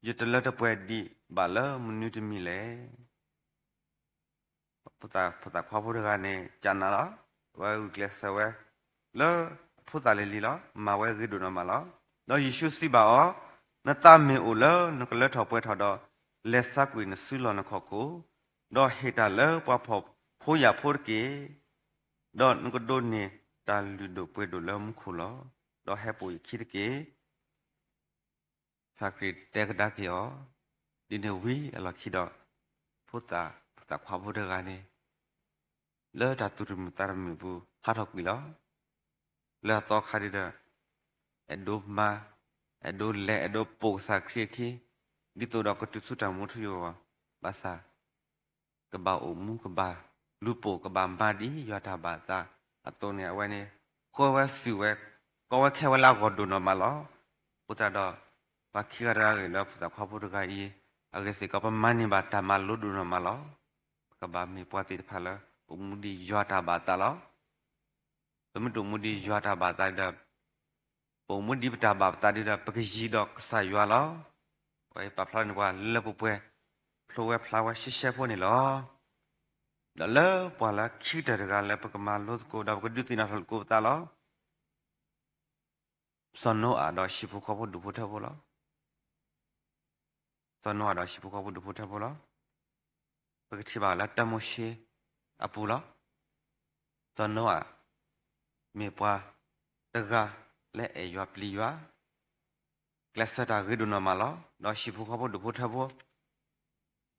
ယတလၢတပှဲၤဒံးဘၣ်လၢမနုၤတမံၤလဲၣ်. ဖိသၣ်, ဖိသၣ်ခွါဖိတဂၤန့ၣ် ကနၣ်လီၤ, အဝဲဂုာ်ကျဲးစၢးဝဲ လၢအဖိသၣ်လံၤလံၤလီၤ, မၤဝဲဂ့ၤဒိၣ်နီၢ်မးလီၤ. ဒီးယ့ၣ်ၡူးစံးဘၣ်အီၤ, နသးမ့ၢ်အိၣ်လၢနကလၢထီၣ်ပှဲၤထီၣ်ဒီး, လဲၤဆါကွံာ်နစုလီၢ်နခီၣ်ခိၣ်, ဒီးဟ့ၣ်တၢ်လၢပှၤဖှီၣ်ဖိယာ်ဖိတက့ၢ်. ဒီးနကဒိးန့ၢ်တၢ်လုၢ်ဒိၣ်ပှ့ၤဒိၣ်လၢမူခိၣ်လီၤ. ဒီးဟဲပိာ်ယခံတက့ၢ်. ကစၢ်ခရံာ်တဲကဒါက့ၤအီၤ, ဒ်န့ၣ်ဝံၤအလီၢ်ခံဒီး, ဖိသၣ်, ဖိသၣ်ခွါဖိတဂၤန့ၣ် လၢတၢ်သူၣ်တမုာ်သးတမုာ်အပူၤ ဟးထီၣ်ကွံာ်လီၤ. လၢအသီခါဒ်ဒီး, အဲၣ်ဒိးမၤ, အဲၣ်ဒိးလဲၤ, အဲၣ်ဒိးပိာ်ကစၢ်ခရံာ်အခံ, ဒ်သိးဒီးကတုၤဆူတၢ်မူထူယိာ်အဂီၢ်, ဘၣ်ဆၣ် ကဘၣ်အိၣ်မူ ကဘၣ်လူၤပိာ် ကဘၣ်မၤဒ်ယွၤတၢ်ဘၣ်သးအသိးန့ၣ် အဝဲန့ၣ် ဃၢဝဲစူၢ်ဝဲ, ကီဝဲခဲဝဲလၢအဂီၢ်ဒိၣ်နီၢ်မးလီၤ. အဃိသတးဒီး, ပှၤခံဂၤတဂၤအဂ့ၢ်လၢဖိသၣ်ခွါဖိတဂၤအံၤ, အဂ့ၢ်စ့ၢ်ကီး ပမၤန့ၢ်ဘၣ်တၢ်မၤလိဒိၣ်နီၢ်မးလီၤ. ပကဘၣ်မ့ၢ်ပှၤသ့ၣ်တဖၣ်လၢ အိၣ်မူဒ်ယွၤတၢ်ဘၣ်သးလီၤ. ပမ့ၢ်တအိၣ်မူဒ်ယွၤတၢ်ဘၣ်သးဒီး ပအိၣ်မူဒ်ပတၢ်ဘၣ်သးဒီး ပကယံၤဒီးကစၢ်ယွၤလီၤ. ပပာ်ဖျါန့ၢ်ပှၤလၢပပှဲၤ ဖျိဝဲဖျါဝဲရှဲရှဲဖိန့ၣ်လီၤ. ဒီးလၢပှၤလၢခံကတၢၢ်တဂၤလၢပကမၤလိသကိး ဒီးပကဒုးသ့ၣ်နီၣ်ထီၣ်သကိးပသးလီၤ. စီၤနိအၤဒီးဟံၣ်ဖိဃီဖိဒူၣ်ဖိထၢဖိလီၤ. စီၤနိအၤဒီးဟံၣ်ဖိဃီဖိဒူၣ်ဖိထၢဖိလီၤ. ပကထံၣ်ဘၣ်လၢတၢမိၤၡ့အပူၤလီၤ. စီၤနိအၤ မ့ၢ်ပှၤတဂၤလၢအဲၣ်ယွၤပျံၤယွၤ, ကျဲးစၢးတၢ်ဂ့ၤဒိၣ်နီၢ်မးလီၤ. ဒီးဟံၣ်ဖိဃီဖိဒူၣ်ဖိထၢဖိ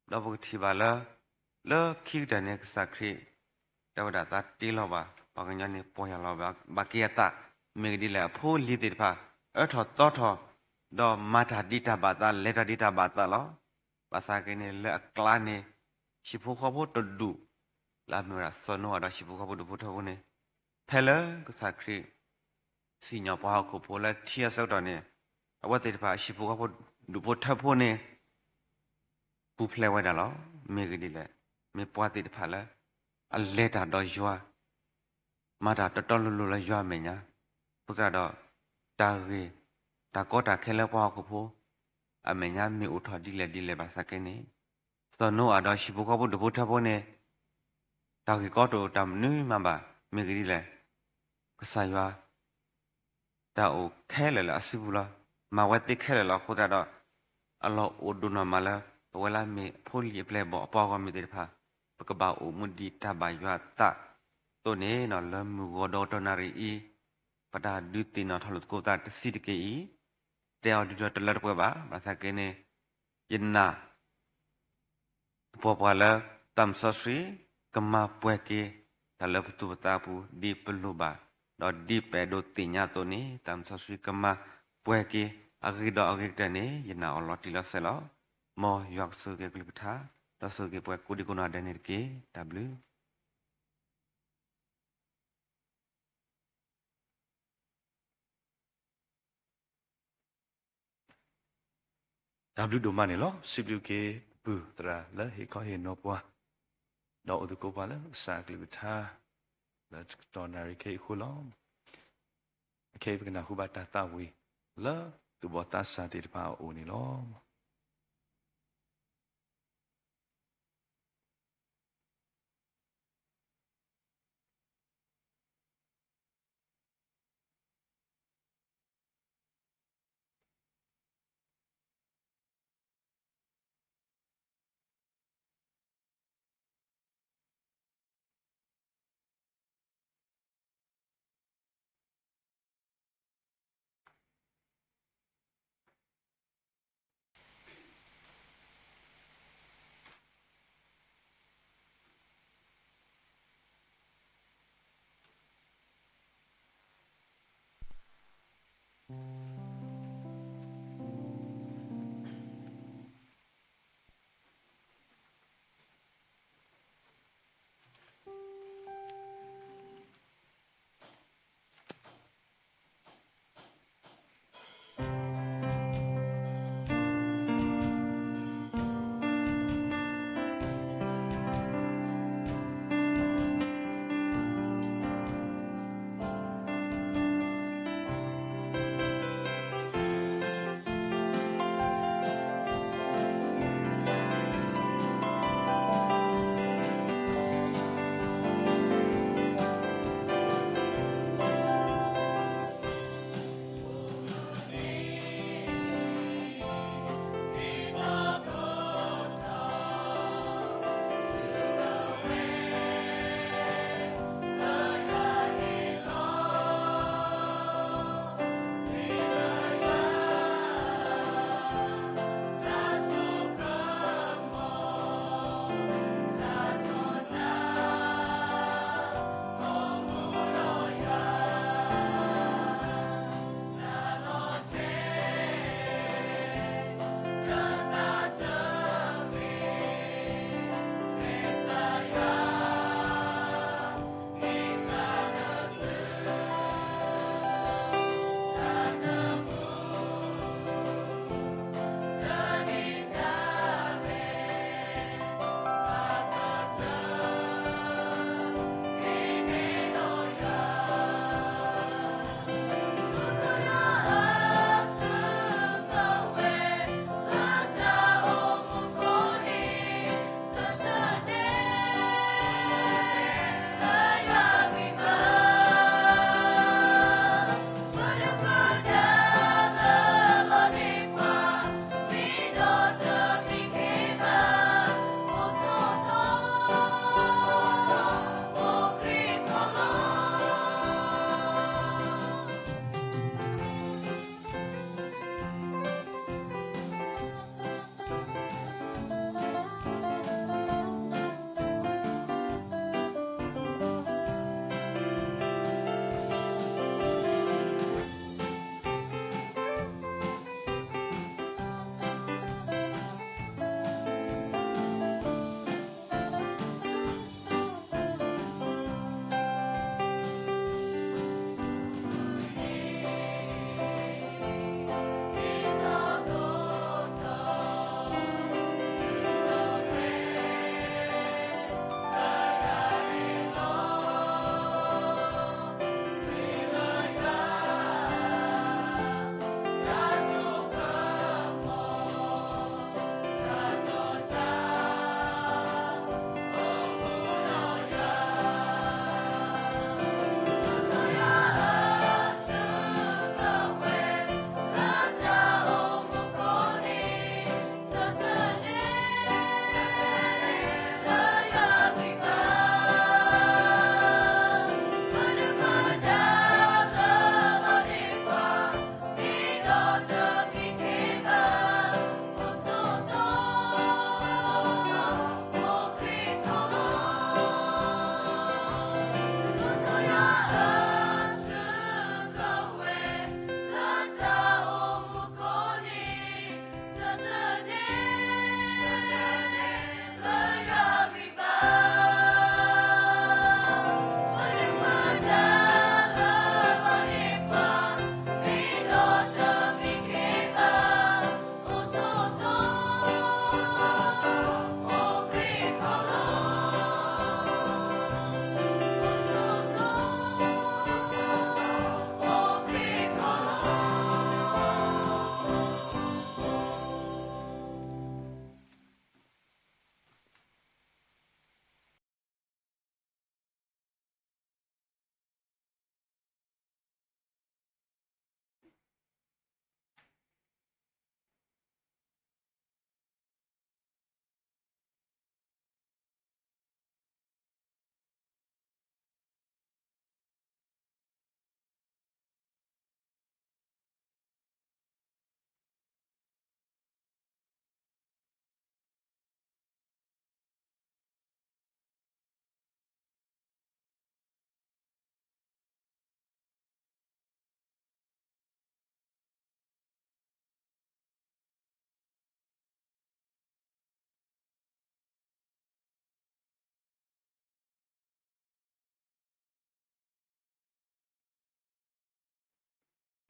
ဒီးပကထံၣ်ဘၣ်လၢ လၢခံကတၢၢ်န့ၣ် ကစၢ်ခရံာ် တဲဝဲဒၣ်သးတ့လီၤဘၣ် ပှၤကညီန့ၣ် ပီၢ်ယၢ်လီၤဘၣ်က့ၤအသး, မ့ၢ်ကဒ်လဲၣ် အဖိအလံၤသ့ၣ်တဖၣ် အၢထီၣ်သီထီၣ် ဒီးမၤတၢ်ဒ်တၢ်ဘၣ်သး လဲၤတၢ်ဒ်တၢ်ဘၣ်သးလီၤ. ဘၣ်ဆၣ်က့န့ၣ် လၢအကျါန့ၣ် ဟံၣ်ဖိဃီဖိတဒူၣ် လၢအမ့ၢ်ဝဲဒၣ်စီၤနိအၤဒီးဟံၣ်ဖိဃီဖိဒူၣ်ဖိထၢဖိန့ၣ် ဖဲလၢကစၢ်ခရံာ် စံၣ်ညီၣ်ပှၤဟီၣ်ခိၣ်ဖိလၢထံအဆၢကတီၢ်န့ၣ် အဝဲသ့ၣ်တဖၣ်ဟံၣ်ဖိဃီဖိဒူၣ်ဖိထၢဖိန့ၣ် ပူၤဖျဲးဝဲဒၣ်လီၤ. မ့ၢ်ဂ့ၢ်ဒ်လဲၣ်, မ့ၢ်ပှၤသ့ၣ်တဖၣ်လၢ အလဲၤတၢ်ဒီးယွၤ, မၤတၢ်တီတီလိၤလိၤလၢယွၤအမဲာ်ညါ, အဃိသတးဒီး တၢ်ဂ့ၢ် တၢ်ကီတၢ်ခဲလၢပှၤဟီၣ်ခိၣ်ဖိ အမဲာ်ညါမ့ၢ်အိၣ်ထီၣ်ဒ်လဲၣ်ဒ်လဲၣ်ဘၣ်ဆၣ်က့န့ၣ် စီၤနိအၤဒီးဟံၣ်ဖိဃီဖိဒူၣ်ဖိထၢဖိန့ၣ် တၢ်ဂ့ၢ်ကီတအိၣ်တၢ်မနုၤမးဘၣ်. မ့ၢ်ဂ့ၢ်ဒ်လဲၣ်, ကစၢ်ယွၤ တၢ်အိၣ်ခဲလၢာ်လၢအစုပူၤလီၤ. မၤဝဲသ့ခဲလၢာ်လီၤ. အဃိသတးဒီး အလီၢ်အိၣ်ဒိၣ်နီၢ်မးလၢ ပဝဲလၢအမ့ၢ်အဖိလံၤအပျဲၢ်အဘီၣ်အပှၤဂီၢ်မုၢ်သ့ၣ်တဖၣ် ပကဘၣ်အိၣ်မူဒ်တၢ်ဘၣ်ယွၤအသးအသိးန့ၣ် လၢမုၢ်ဂီၤဒီတနၣ်ရံၣ်အံၤ ပတၢ်ဒုးသ့ၣ်နီၣ်ထီၣ်လိာ်သကိးသးတဆံးတက့ၢ်အံၤ တဲအီၤဒ်ဒီးတလၢတပှဲၤဘၣ်. ဘၣ်ဆၣ်က့န့ၣ် ယနာ် သပှၢ်ပှၢ်လၢ သးစီဆှံ ကမၤပှဲၤက့ၤ တၢ်လၢပသူၣ်ပသးအပူၤ ဒ်ပလိၣ်ဘၣ်, ဒီးဒ်ပအဲၣ်ဒိးသ့ၣ်ညါအသိးန့ၣ် သးစီဆှံကမၤပှဲၤက့ၤ အဂ့ၢ်ဒီးအဂ့ၤကတၢၢ်န့ၣ် ယနာ်အီၤလီၤတံၢ်လီၤဆဲးလီၤ. မ်ယွၤကဆိၣ်ဂ့ၤက့ၤအကလုၢ်ကထါ, ဒီးဆိၣ်ဂ့ၤက့ၤပှၤကိးဒံကိးနီၢ်ဒဲးန့ၣ်တက့ၢ်. တၢ်ဘျုး တၢ်ဘျုးဒိၣ်မးန့ၣ်လီၤ. စံးဘျုးက့ၤပပုၢ်သရၣ်လၢဟ့ၣ်ခီဟ့ၣ်နီၤပှၤ, ဒီးအိၣ်သကိးပှၤလၢကစၢ်အကလုၢ်ကထါ လၢတကတီၢ်နၣ်ရံၣ်ခဲအံၤအဃိလီၤ. အခဲအံၤပကနၢ်ဟူဘၣ်တၢ်သးဝံၤ လၢသူၣ်ဘီၣ်သးစၢ်သ့ၣ်တဖၣ်အအိၣ်န့ၣ်လီၤ.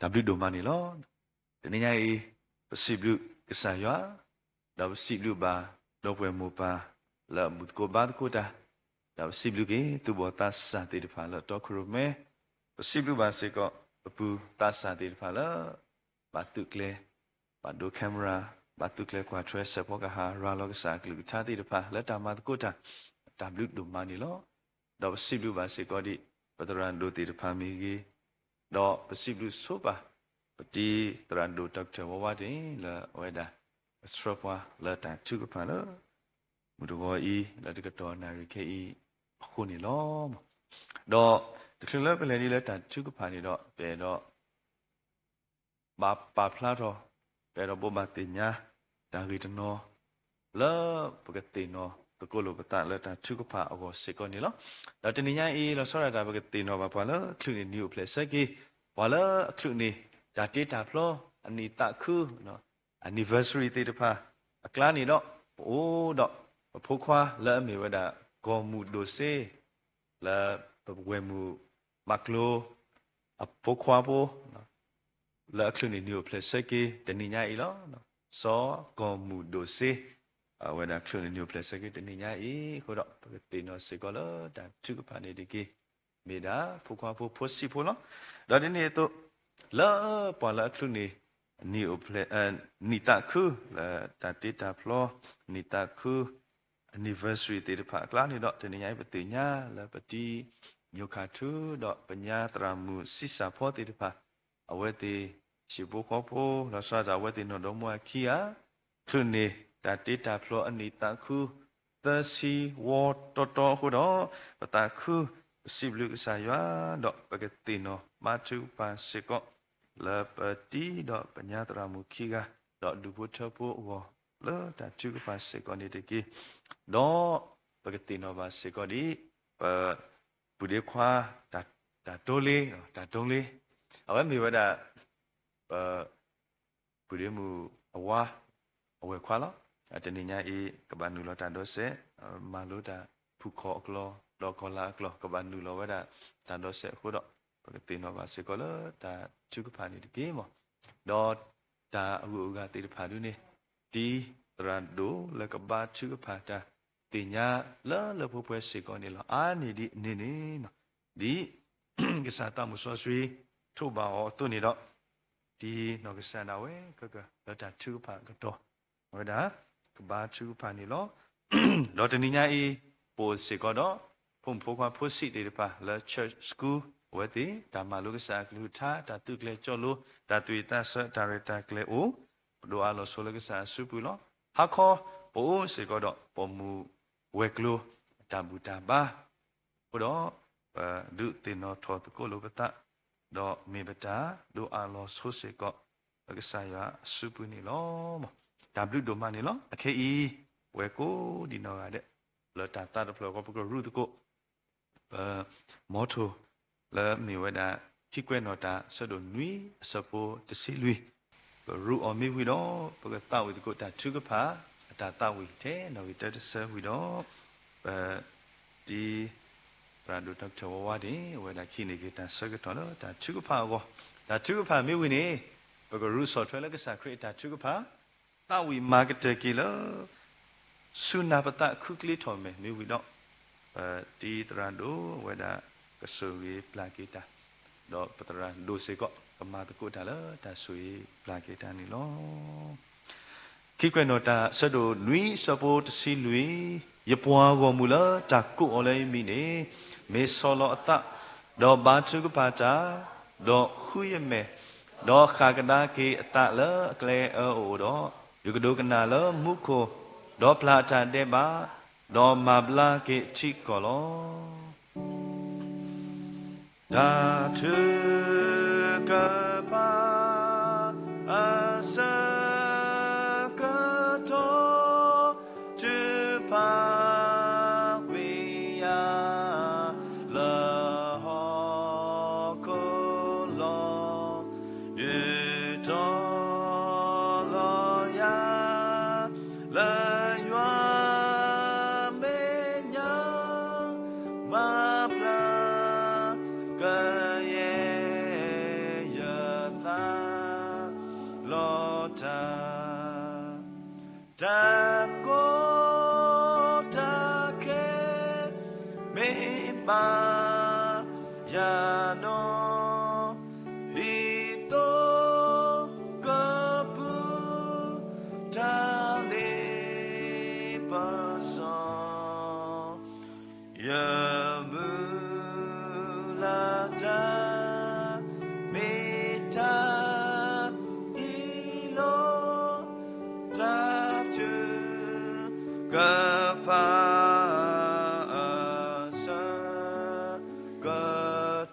တၢ်ဘျုးဒိၣ်မးန့ၣ်လီၤ. တနံၤညါအံၤ ပစံးဘျုးကစၢ်ယွၤ, ဒီးပစံးဘျုးဘၣ် ဒီပုၢ်ဝဲၢ်မိၢ်ပၢ် လၢအဘူၣ်သကိးဘါသကိးတၢ်, ဒီးပစံးဘျုးက့ၤ သူၣ်ဘီၣ်သးစၢ်သ့ၣ်တဖၣ်လၢအတီခိၣ်ရိၣ်မဲ, ပစံးဘျုးဘၣ်စ့ၢ်ကီး ပပုၢ်သးစၢ်သ့ၣ်တဖၣ်လၢ ဘၣ်သုးကျဲၤ, ဘၣ်ဒိ camera, ဘၣ်သုးကျဲၤကွၢ်ထွဲ စဲးဖီကဟၣ် ရၤလီၤကစၢ်အကလုၢ်ကထါသ့ၣ်တဖၣ် လၢတၢ်မၤသကိးတၢ်, တၢ်ဘျုးဒိၣ်မးန့ၣ်လီၤ. ဒီးပစံးဘျုးဘၣ်စ့ၢ်ကီးဒံး ပသရၣ်ဒိၣ်သ့ၣ်တဖၣ်မ့ၢ်ဂ့ၤ, ဒီးပစံးဘျုးဆိပာ် ပတံၤသရၣ်ဒိၣ် Doctor ဝါဝါတ့ၢ် လၢအဝဲဒၣ် ကဆှၢပှၤလၢတၢ်ထုကဖၣ်လၢ မုၢ်တဂီၤအံၤ လၢတကတီၢ်နၣ်ရံၣ်ခဲအံၤအဃိန့ၣ်လီၤ. ဒီးတချုးလၢပလဲၤဒ်လၢတၢ်ထုကဖၣ်န့ၣ်ဒီး ပအဲၣ်ဒိး ဘၣ်ပာ်ဖျါထီၣ်, ပအဲၣ်ဒိးဘိးဘၣ်သ့ၣ်ညါ တၢ်ဂ့ၢ်တနီၤ လၢပကသ့ၣ်နီၣ်သကိးလိာ်ပသးလၢတၢ်ထုကဖၣ်အဂီၢ်စ့ၢ်ကီးန့ၣ်လီၤ. ဒီးတနံၤညါအံၤ လီၤဆီဒၣ်တၢ် ပကသ့ၣ်နီၣ်ဘၣ်ပှၤလၢအချုးန့ၢ်နံၣ်အိၣ်ဖျဲၣ်ဆၢက့ၤ, ပှၤလၢအချုးန့ၢ် တၢ်တ့တၢ်ဖျီ အနံၣ်သးခု anniversary သ့ၣ်တဖၣ်အကျါန့ၣ်ဒီး ပအိၣ်ဒီး ပဖိခွါလၢအမ့ၢ်ဝဲဒၣ် ကီၢ်မုၢ်ဒိၣ်စ့ လၢပဝဲၢ်မုၣ်ဘၣ်ကျိၤ အဖိခွါဖိ လၢအချုးန့ၢ်နံၣ်အိၣ်ဖျဲၣ်ဆၢက့ၤ တနံၤညါအံၤလီၤ. စီၤကီၢ်မုၢ်ဒိၣ်စ့ အဝဲဒၣ်ချုးန့ၢ်နံၣ်အိၣ်ဖျဲၣ်ဆၢက့ၤ တနံၤညါအံၤအဃိဒီး ပကသ့ၣ်နီၣ်စ့ၢ်ကီးလၢတၢ်ထုကဖၣ်န့ၣ်တက့ၢ်. မ့ၢ်ဒၣ်ဖိခွါဖိ ဖိဆံးဖိလီၤ. ဒီးဒ်န့ၣ်အသိး လၢပှၤလၢအချုးန့ၢ် နံၣ်အိၣ်ဖျဲၣ်, နံၣ်သးခု လၢတၢ်တ့တၢ်ဖျီ နံၣ်သးခု anniversary သ့ၣ်တဖၣ်အကျါန့ၣ်ဒီး တနံၤညါအံၤ ပသ့ၣ်ညါလၢပတံၤ ညိၣ်ခၣ်ထူ ဒီးပညါသရၣ်မုၣ်ဆံးစၢ်ဖီသ့ၣ်တဖၣ် အဝဲသ့ၣ် ဟံၣ်ဖိဃီဖိ လီၤဆီဒၣ်တၢ် အဝဲသ့ၣ်နီၢ်ဒီမါဝၤခံဂၤ ချုးန့ၢ်တၢ်တ့တၢ်ဖျီအနံၣ်သးခု သၢဆံဝီတီတီအဃိဒီး ပသးခု ပစံးဘျုးကစၢ်ယွၤ ဒီးပကသ့ၣ်နီၣ်ဘါထုကဖၣ်စ့ၢ်ကီး လၢပတံၤဒီးပညါသရၣ်မုၣ်ခံဂၤ ဒီးဒူၣ်ဖိထၢဖိအဂီၢ် လၢတၢ်ထုကဖၣ်စ့ၢ်ကီးန့ၣ်တက့ၢ်. ဒီးပကသ့ၣ်နီၣ်ဘၣ်စ့ၢ်ကီးဒ် ပပုၢ်ဒ့ခွါ တၢ်တိလ့, တၢ်တိလ့, အဝဲမ့ၢ်ဝဲဒၣ် ပ ပုၢ်ဒ့မုၣ်အဝၤ အဝဲၢ်ခွါလီၤ. တနံၤညါအံၤ ကဘၣ်နုာ်လီၤတၢ်ဒီးစဲး, မၤလိတၢ်ဖုၣ်ခီၣ်အကျိၤ ဒီးကီၤလၤအကျိၤ ကဘၣ်နုာ်လီၤဝဲဒၣ်တၢ်ဒီးစဲးအဃိဒီး ပကသ့ၣ်နီၣ်ဘၣ်စ့ၢ်ကီးလၢတၢ်ထုကဖၣ်န့ၣ်တက့ၢ်မး. ဒီးတၢ်အဂုၤအဂၤသ့ၣ်တဖၣ်ဒ်န့ၣ် တံၤသရၣ်ဒိၣ်လၢကဘါထုကဖၣ်တၢ်သ့ၣ်ညါလၢလၢပှဲၤပှဲၤစ့ၢ်ကီးန့ၣ်လီၤ. အါန့ၢ်ဒ်န့ၣ်န့ၣ် ဒ်ကစၢ်သးမုၣ်စီဆှံ ထိးဘၣ်အီၤအသိးန့ၣ်ဒီး တံၤနီၢ်ကစၢ်ဒၣ်ဝဲ ခဲကလၢတၢ်ထုကဖၣ်အကတီၢ် အဝဲဒၣ် ကဘါထုကဖၣ်န့ၣ်လီၤ. ဒီးတနံၤညါအံၤ ပအိၣ်စ့ၢ်ကီးဒီး ဖိမုၣ်ဖိခွါဖိဆံးသ့ၣ်တဖၣ်လၢ church school အဝဲသ့ၣ် တၢ်မၤလိကစၢ်အကလုၢ်ကထါ တၢ်သုးကျဲၤကၠီလိၤ တၢ်သူၣ်ဝံၣ်သးဆၢ တၢ်ရဲၣ်တၢ်ကျဲၤအိၣ် ပဒိးအးလီၤဆိလၢကစၢ်အစုပူၤလီၤ. ဟါခီ ပအိၣ်စ့ၢ်ကီးဒီး ပိာ်မုၣ်ဝဲၤကျိၤ တၢ်ဘူၣ်တၢ်ဘါ အဃိဒီး ပဒုးသ့ၣ်နီၣ်ထီၣ်သကိးလိာ်ပသး ဒီးမ့ၢ်ပတၢ်ဒိးအးလီၤဆိစ့ၢ်ကီး လၢကစၢ်ယွၤအစုပူၤန့ၣ်လီၤ. တၢ်ဘျုးဒိၣ်မးန့ၣ်လီၤ. အခဲအံၤ ပဝဲကိးဒံးနီၢ်ဂၤဒဲး လၢတၢ်သးတဖျၢၣ်အဃိ ပကရူၢ်သကိး ပ motto လၢမ့ၢ်ဝဲဒၣ် ခံကွဲးနီၣ်တၢ်အဆၢဒိၣ်နွံအဆၢဖိတဆံလွံၢ် ပရူၢ်အီၤမ့ၢ်ဝံၤဒီး ပကသးဝံၣ်သကိးတၢ်ထုကဖၣ် အတၢ်သးဝံၣ်ထဲနီၣ်ဂံၢ်တၢတဆၢဝံၤဒီး ပတံၤသရၣ်ဒိၣ် Doctor ဝါဝါန့ၣ် အဝဲဒၣ်ကဟံးန့ၢ်က့ၤတၢ်ဆၢကတီၢ်လၢတၢ်ထုကဖၣ်အဂီၢ်, တၢ်ထုကဖၣ်မ့ၢ်ဝံၤန့ၣ် ပကရူၢ်ဆီၣ်ထွဲလၢကစၢ်ခရံာ်အတၢ်ထုကဖၣ် သးဝံၣ်မၤကတၢၢ်က့ၤလၢ ဆူနၢ်ပသးခုချ့ထီၣ်မဲာ်မ့ၢ်ဝံၤဒီး ပတံၤသရၣ်ဒိၣ်ဝဲဒၣ်ကဆိၣ်ဂ့ၤပျၢ်က့ၤတၢ်, ဒီးပသရၣ်ဒိၣ်စ့ၢ်ကီး ကမၤသကိးတၢ်လၢတၢ်ဆိၣ်ဂ့ၤပျၢ်က့ၤတၢ်န့ၣ်လီၤ. ခံကွဲးနီၣ်တၢ်အဆၢဒိၣ်နွံအဆၢဖိတဆံလွံၢ်, ယပှၤဂီၢ်မုၢ်လၢတၢ်ကိးအီၤလၢယမံၤန့ၣ် မ့ၢ်ဆီၣ်လီၤအသး, ဒီးဘါထုကဖၣ်တၢ်, ဒီးဃုယမဲာ်, ဒီးဃၣ်ကဒါက့ၤအသးလၢအကျဲအၢအအိၣ်ဒီး, ယကဒိကနၣ်လၢမူခိၣ်, ဒီးပျၢ်အတၢ်ဒဲးဘး, ဒီးမၤဘျါက့ၤအထံအကီၢ်လီၤ. တၢ်ထုကဖၣ်အဆၢကတီၢ် ထုကဖၣ်ဝံၤယၤ လၢဟီၣ်ခိၣ်လီၤ. ဒုးတီၤလီၤယၤ လၢယွၤမဲာ်ညါ မၤဘျါကယဲၢ် မၤယၤနီၣ်, ဒ်သိးကပူၤ တၢ်လ့ပစီ ယမုၢ်လၢ်တၢ် မ့ၢ်တၢ်အံၤလီၤ. တၢ်ထုကဖၣ်အဆၢက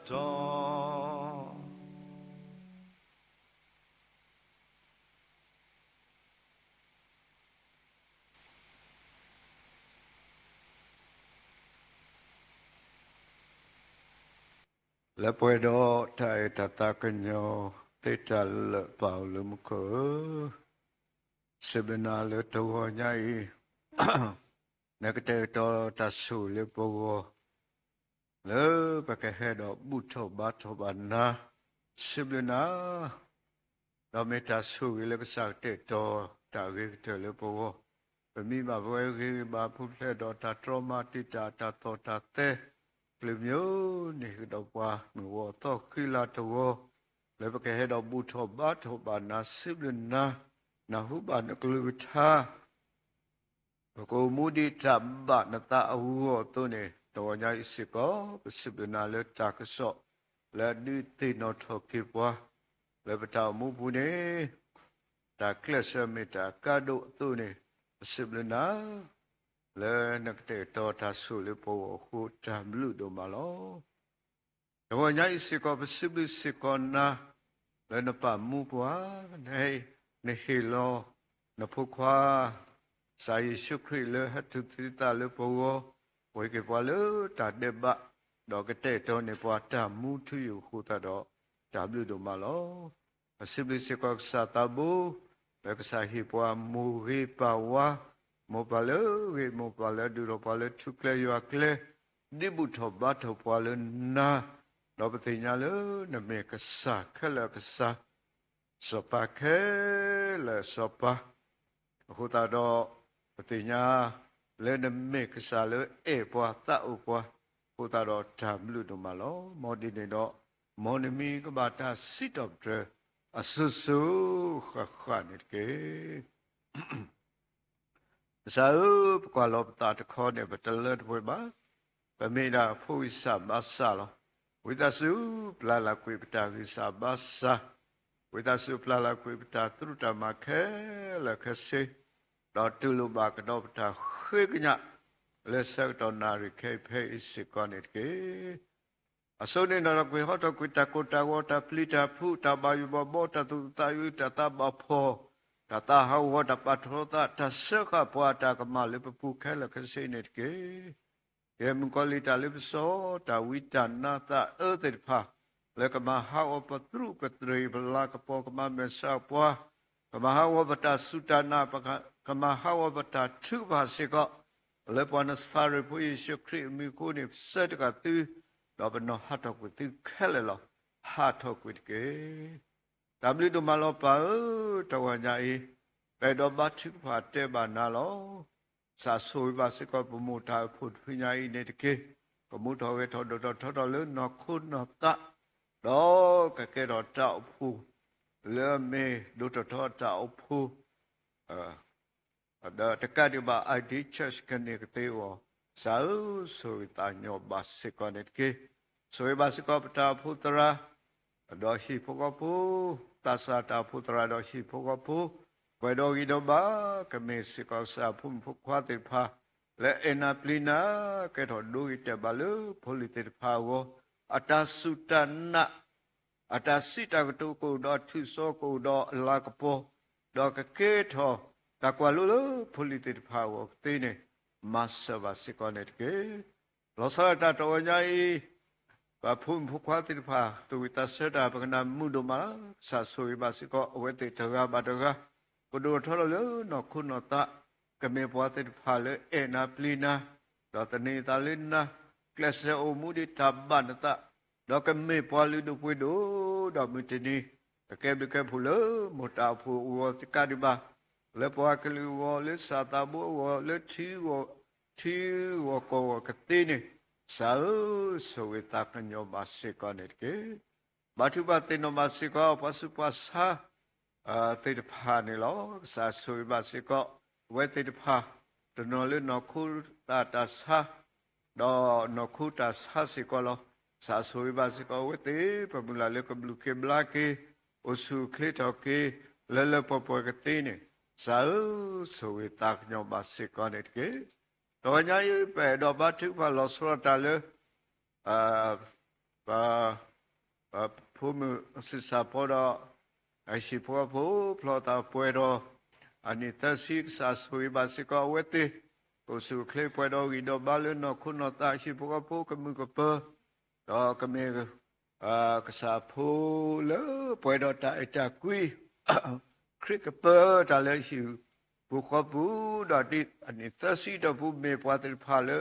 တီၢ် လၢပှဲၤဒီးတၢ်အဲၣ်တၢ်သးကညီၤသ့တၢ်လၢာ် ပၢ်အိၣ်လၢမူခိၣ်ဧၢ, စံးဘျုးနၤလၢတဂီၤညါအံၤ နကတဲာ်ကတီၤတၢ်ဆိၣ်ဂ့ၤလၢပဂီၢ် လၢပကဟဲဒီးဘူၣ်ထီၣ်ဘါထီၣ်ဘၣ်နၤ, စံးဘျုးနၤ ဒီးမ့ၢ်တၢ်ဆိၣ်ဂ့ၤလၢကစၢ်ကတဲာ်ကတီၤတၢ်ဂ့ၤကတၢၢ်လၢပဂီၢ်, ပမံဘၣ်ပဝဲဂ့ၤဂ့ၤဘၣ် ပူၤဖျဲးဒီးတၢ်တြီမၤတံာ်တာ် တၢ်သီၣ်တၢ်သဲ ကလုာ်မံၤန့ၣ် ကဒီးပှၤမုၢ်ဂီၤသီဃံလၤတဂီၤ, လၢပကဟဲဒီးဘူၣ်ထီၣ်ဘါထီၣ်ဘၣ်နၤ စံးဘျုးနၤ, နၢ်ဟူဘၣ်နကလုၢ်ကထါ ပကအိၣ်မူဒ်တၢ်ဘၣ်နသးအဂီၢ်အသိးန့ၣ် တဂီၤညါအံၤစ့ၢ်ကီး ပစံးဘျုးနၤလၢတၢ်ကစီၣ် လၢအဒုးသ့ၣ်နီၣ်ထီၣ်က့ၤပှၤ လၢပတၢ်အိၣ်မူပူၤန့ၣ် တၢ်ကျဲးစၢးမ့ၢ်တၢ်ကါဒိၣ်အသိးန့ၣ် ပစံးဘျုးနၤ လၢနကတဲာ်ကတီၤတၢ်ဆိၣ်လၢပဂီၢ်အဃိ တၢ်ဘျုးဒိၣ်မးလီၤ. တဂီၤညါအံၤစ့ၢ်ကီး ပစံးဘျုးစ့ၢ်ကီးနၤ လၢနပာ်မူပှၤ နဟ့ၣ်လီၤ နဖိခွါ ကစၢ်ယ့ၣ်ၡူးခရံာ်လၢဟဲတူၢ်သံသးလၢပဂီၢ်, ပှ့ၤက့ၤပှၤလၢတၢ်ဒဲးဘး, ဒီးကတဲာ်ကတီၤန့ၢ်ပှၤတၢ်မူထူယိာ်အဃိသတးဒီး တၢ်ဘျုးဒိၣ်မးလီၤ. ပစံးဘျုးစ့ၢ်ကီးကစၢ်သးဘိ, လၢကစၢ်ဟ့ၣ်ပှၤမိၢ်ဂ့ၤပၢ်ဝါ, မိၢ်ပၢ်လၢအဂ့ၤ မိၢ်ပၢ်လၢအဒုးထီၣ်ပှၤလၢထူကျဲယွၤကျဲ, ဒ်ဘူၣ်ထီၣ်ဘါထီၣ်ပှၤလၢနၤ, ဒီးပသ့ၣ်ညါလၢနမ့ၢ်ကစၢ်ခဲလၢာ်ကစၢ် စီၤပၤခဲလၢာ်စီၤပၤ, အဃိသတးဒီး ပသ့ၣ်ညါလၢနမ့ၢ်ကစၢ်လၢအဲၣ်ပှၤသးအိၣ်ပှၤ, အဃိသတးဒီးတၢ်ဘျုးဒိၣ်မးလီၤ. မ်ဒ်န့ၣ်ဒီး မ်နမံၤကဘၣ်တၢ်စံးထီၣ်ပတြၢၤ အစိၤစိၤဃၣ်ဃၣ်န့ၣ်တက့ၢ်. ကစၢ်ဧၢ, ပကွၢ်လီၤပသးတခီန့ၣ် ပတလၢတပှဲၤဘၣ်. ပမ့ၢ်ဒၣ်ဖိဂံၢ်စၢ်ဘါစၢ်လီၤ. ဝံသးစူၤ ပျၢ်လၢ်ကွံာ်ပတၢ်ဂံၢ်စၢ်ဘါစၢ်, ဝံသးစူၤပျၢ်လၢ်ကွံာ်ပတၢ်သရူးတၢ်မၤခဲလၢာ်ခဲဆ့, ဒီးတူၢ်လိာ်ဘၣ်ကဒီးပတၢ်ဃ့ကညး လၢဆၢကတီၢ်နၣ်ရံၣ်ခဲအံၤဖဲအံၤစ့ၢ်ကီးန့ၣ်တက့ၢ်. အစိန့ၣ်ဒီး ကွံာ်ဟီထီၣ်ကွံာ်တၢ်ကိၢ်တၢ်ဂီၤ တၢ်ပျံၤတၢ်ဖုး တၢ်ဘၣ်ယိၣ်ဘၣ်ဘီ တၢ်သူၣ်အုးသးအုး တၢ်သးဘၣ်ဖှီၣ် တၢ်သးဟးဂီၤ တၢ်ပာ်ထီၣ်သး တၢ်စၢဃာ်ပှၤအတၢ်ကမၣ်လၢပပူၤခဲလၢာ်ခဲဆ့န့ၣ်တက့ၢ်. ကဲမုၣ်ကီၤလံၢ်တၢ်လ့ပစီ တၢ်ဝံတၢ်နါသးအၢသ့ၣ်တဖၣ် လၢကမၤဟးဂီၤပသရူးပသရ့ၤပလၤကပီၤ ကမၤမဲာ်ဆှးပှၤ ကမၤဟးဂီၤပတၢ်စူၢ်တၢ်နာ် ကမၤဟးဂီၤပတၢ်ထုကဖၣ်စ့ၢ်ကီး လၢပှၤနစၤရ့းဖိယ့ၣ်ၡူးခရံာ်အမံၤအဃိန့ၣ် ပဆၢတက့ၢ်သု ဒီးပနီၤဟးထီၣ်ကွံာ်သုခဲလၢာ်လီၤ. ဟးထီၣ်ကွံာ်တက့ၢ်. တၢ်ဘျုးဒိၣ်မးလီၤပၢ်ဧၢ, တဂီၤညါအံၤ ပအဲၣ်ဒိးဘါထုကဖၣ်တဲဘၣ်နၤလီၤ. ကစၢ်ဆိၣ်ဂ့ၤဘၣ်စ့ၢ်ကီးပမိၢ်တၢ်အိၣ်ဖှိၣ်တဖုညါအံၤန့ၣ်တက့ၢ်. ကမူထီၣ်ဂဲၤထီၣ်ဒိၣ်ထီၣ်ထီထီၣ်လၢနီၢ်ခိနီၢ်သး, ဒီးကကဲထီၣ်တၢ်အိၣ်ဖှိၣ် လၢအမ့ၢ်ဒိၣ်ထီၣ်ထီထီၣ်တၢ်အိၣ်ဖှိၣ် ဒီးတကးဒံးဘၣ် I D Church ကန့ၢ်ကသ့အဂီၢ်, ကစၢ်ဧၢ, ဆိၣ်ဂ့ၤသးညီဘၣ်စ့ၢ်ကီးန့ၣ်တက့ၢ်. ဆိၣ်ဂ့ၤဘၣ်စ့ၢ်ကီးပတၢ်အိၣ်ဖှိၣ်သရၣ် ဒီးဟံၣ်ဖိဃီဖိ, သးစၢ်တၢ်အိၣ်ဖှိၣ်သရၣ်ဒီးဟံၣ်ဖိဃီဖိ, ပှဲၤဒီးဂံၢ်ဒီးဘါ, ကမ့ၢ်စ့ၢ်ကီးကစၢ်ဖိမုၣ်ဖိခွါသ့ၣ်တဖၣ် လၢအဲၣ်နၤပျံၤနၤ, ကဲထီၣ်ဒိဂ့ၤတဲာ်ဘၣ်လၢဖိလံၤသ့ၣ်တဖၣ်အဂီၢ်, အတၢ်စူၢ်တၢ်နာ် အတၢ်စံးတၢ်ကတိၤကအိၣ်ဒီးအထုးစီကအိၣ်ဒီးအလၤကပီၤ, ဒီးကကဲထီၣ်တၢ်ကွၢ်လိလၢဖိလံၤသ့ၣ်တဖၣ်အဂီၢ်ကသ့န့ၣ်, မၤစၢၤဘၣ်စ့ၢ်ကီးန့ၣ်တက့ၢ်. လီၤဆီဒၣ်တၢ်တဂီၤညါအံၤ, ပဖိမုၣ်ဖိခွါသ့ၣ်တဖၣ် သူၣ်ဝံၣ်သးဆၢတၢ် ပကနၣ်မုာ်ဒိၣ်မးလီၤ. ကစၢ်ဆိၣ်ဂ့ၤဘၣ်စ့ၢ်ကီး အဝဲသ့ၣ်တဂၤဘၣ်တဂၤ, ကဒိၣ်ထီၣ်ထီထီၣ်လၢနီၢ်ခိနီၢ်သး, ကမ့ၢ်ပှၤသ့ၣ်တဖၣ်လၢအဲၣ်နၤပျံၤနၤ, ဒီးသန့ၤသးလၢနၤ, ကျဲးစၢးအိၣ်မူဒ်တၢ်ဘၣ်နသး, ဒီးကမ့ၢ်ပှၤလုၢ်ဒိၣ်ပှ့ၤဒိၣ်, ဒီးမုၢ်တနံၤ ကကဲဘျုးကဲဖှိၣ်လၢမိၢ်တၢ်အိၣ်ဖှိၣ်အဂီၢ်တကးဒံးဘၣ်, လၢပှၤကလုာ်အဂီၢ်, လၢကစၢ်သးဘိအဂီၢ်, လၢထံဂီၢ်, ထံဂီၢ်ကီၢ်ဂီၢ်ကသ့န့ၣ်, ကစၢ်ဧၢ, ဆိၣ်ဂ့ၤသးကညီၤဘၣ်စ့ၢ်ကီးန့ၣ်တက့ၢ်. ဘါထုကဖၣ်သ့ၣ်နီၣ်ဘၣ်စ့ၢ်ကီး ပှၤဆူးပှၤဆါ သ့ၣ်တဖၣ်န့ၣ်လီၤ. ကစၢ်ဆိၣ်ဂ့ၤဘၣ်စ့ၢ်ကီး အဝဲသ့ၣ်တဖၣ် တနီၤလၢနီၢ်ခိသးတၢ်ဆါ ဒီးနီၢ်ခိတၢ်ဆါစ့ၢ်ကီးလီၤ. ကစၢ်ဆိၣ်ဂ့ၤဘၣ်စ့ၢ်ကီးအဝဲသ့ၣ် ပမုၢ်လၢ်လၢကဘျုးက့ၤဘျါက့ၤ အိၣ်ဆူၣ်အိၣ်ချ့ထီၣ်က့ၤ လၢလၢပှဲၤပှဲၤကသ့န့ၣ် ကစၢ်ဧၢ, ဆိၣ်ဂ့ၤသးကညီၤဘၣ်စ့ၢ်ကီးန့ၣ်တက့ၢ်. တဂီၤညါအံၤ ပအဲၣ်ဒိးဘါထုကဖၣ်လီၤဆီဒၣ်တၢ်လၢ ပ ပဖိမုၣ်စံးစၢ်ဖီဒီး အဟံၣ်ဖိဃီဖိ ဖျီသးပှဲၤဒီး အနံၣ်သၢဆံ ကစၢ်ဆိၣ်ဂ့ၤဘၣ်စ့ၢ်ကီးအဝဲသ့ၣ် ကအိၣ်ဆူၣ်အိၣ်ချ့ပှဲၤဒီးဂံၢ်ဒီးဘါလၢနီၢ်ခိနီၢ်သး ဟံၣ်ဖိဃီဖိကမုာ်ကပၢၤ ဒီးကမ့ၢ် ကစၢ်ဖိလၢပှဲၤဒီးတၢ်အဲၣ်တၢ်ကွံ ခရံာ်ကပၢတၢ်လၢဟံၣ်ပူၤဃီပူၤ ဒီးဒ်အနံၣ်သၢဆံတီၢ်ပူၤ မ့ၢ်ပှၤသ့ၣ်တဖၣ်လၢ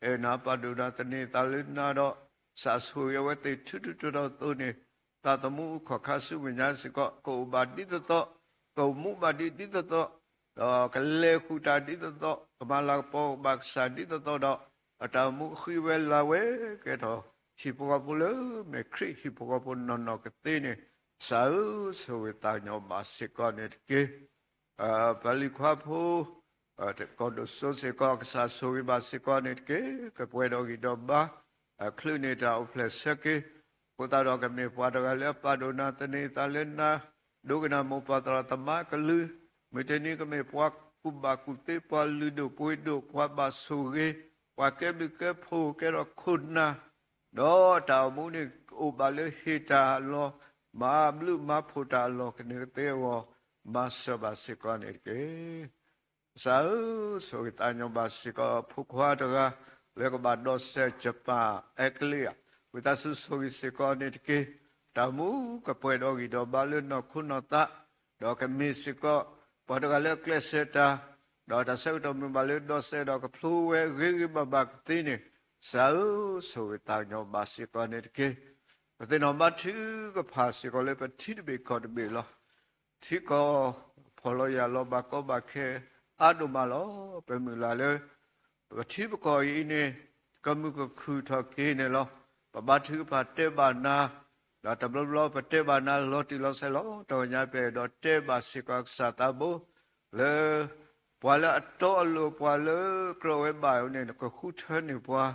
အဲၣ်နၤပာ်ဒိၣ်နၤသန့ၤသးလၢနၤဒီး ကစၢ်ဆိၣ်ဂ့ၤအဝဲသ့ၣ် ထူထူတီတီအသိးန့ၣ် သးသမူအိၣ်ခီၣ်ခါဆူမဲာ်ညါစ့ၢ်ကီး ကအိၣ်ဘၣ်ဒ်သိးသိး, ကအိၣ်မူဘၣ်ဒ်ဒ်သိးသိး, ဒီးကလဲၤဃုာ်တၢ်ဒ်သိးသိး, ကမၤလၤကပီၤဘၣ်ကစၢ်ဒ်သိးသိးဒီး အတၢ်အိၣ်မူဃံဝဲလၤဝဲ ကဲထီၣ် ဟံၣ်ဖိဃီဖိလၢမ့ၢ်ခရံာ်ဟံၣ်ဖိဃီဖိနီၢ်နီၢ်ကသ့န့ၣ် ကစၢ်ဧၢ, ဆိၣ်ဂ့ၤသးကညီၤဘၣ်စ့ၢ်ကီးန့ၣ်တက့ၢ်. ပလံၤခွါဖိ ကီၢ်ဒိၣ်စိစ့ၢ်ကီး ကစၢ်ဆိၣ်ဂ့ၤဘၣ်စ့ၢ်ကီးန့ၣ်တက့ၢ်. ကပှဲၤဒီးဂံၢ်ဒီးဘါ ချုးန့ၢ်တၢ်အိၣ်ဖျဲၣ်ဆၢက့ၤ အဃိသတးဒီးကမ့ၢ်ပှၤတဂၤလၢအပာ်ဒိၣ်နၤသန့ၤသးလၢနၤ, ဒိကနၣ်မိၢ်ပၢ်သရၣ်သမါကလုၢ်, မုၢ်တနံၤကမ့ၢ်ပှၤကူၣ်ဘၣ်ကူၣ်သ့ ပှၤလုၢ်ဒိၣ်ပှ့ၤဒိၣ် ပှၤဘၣ်ဆိၣ်ဂ့ၤ, ပှၤကဲဘျုးကဲဖှိၣ်ကဲထီၣ်ခိၣ်နၢ်, ဒီးတၢ်အိၣ်မူန့ၣ် အိၣ်ဘၣ်လၢဟ့ၣ်တၢ်အလီၢ်, မၤဘျုးမၤဖှိၣ်တၢ်အလီၢ်ကန့ၢ်ကသ့အဂီၢ် မၤစၢၤဘၣ်စ့ၢ်ကီးန့ၣ်တက့ၢ်. ကစၢ်ဧၢ, ဆိၣ်ဂ့ၤသးကညီၤဘၣ်စ့ၢ်ကီး ဖိခွါတဂၤ လၢကဘၣ်ဒီးစဲး Japan အဲကလံးဧါ, ဝံသးစူၤဆိၣ်ဂ့ၤစ့ၢ်ကီးန့ၣ်တက့ၢ်. တၢ်အိၣ်မူကပှဲၤဒီးဂံၢ်ဒီးဘါလၢနီၢ်ခိနီၢ်သး, ဒီးကမ့ၢ်စ့ၢ်ကီး ပှၤတဂၤလၢအကျဲးစၢးတၢ်, ဒီးတၢ်ဆၢကတီၢ်မုာ်ဘၣ်လၢဒီးစဲးဒီးကဖျိဝဲဂ့ၤဂ့ၤဘၣ်ဘၣ်ကသ့န့ၣ်, ကစၢ်ဧၢ, ဆိၣ်ဂ့ၤသးကညီၤဘၣ်စ့ၢ်ကီးန့ၣ်တက့ၢ်. ပသ့ၣ်နီၣ်ဘါထုကဖၣ်စ့ၢ်ကီးလၢပထံတဘ့ၣ်ကီၢ်တဘ့ၣ်လီၤ. ထံကီၢ်ဖီၣ်လီၤယာ်လီၤ ဘၣ်ကီဘၣ်ခဲအါဒိၣ်မးလီၤ. ပမုၢ်လၢ်လၢ ပထံပကီၢ်အံၤန့ၣ် ကမုာ်ကခုၣ်ထီၣ်က့ၤန့ၣ်လီၤ. ပဘါထုကဖၣ်တဲဘၣ်နၤ, ဒီးတဘျီဘျီပတဲဘၣ်နၤလီၤတံၢ်လီၤဆဲးလီၤ. တဂီၤညါပအဲၣ်ဒိးတဲဘၣ်စ့ၢ်ကီးကစၢ်သးဘိ လၢ ပှၤလၢအတီအလိၤ ပှၤလၢကြၢးဝဲဘၣ်န့ၣ် နကဃုထၢန့ၢ်ပှၤ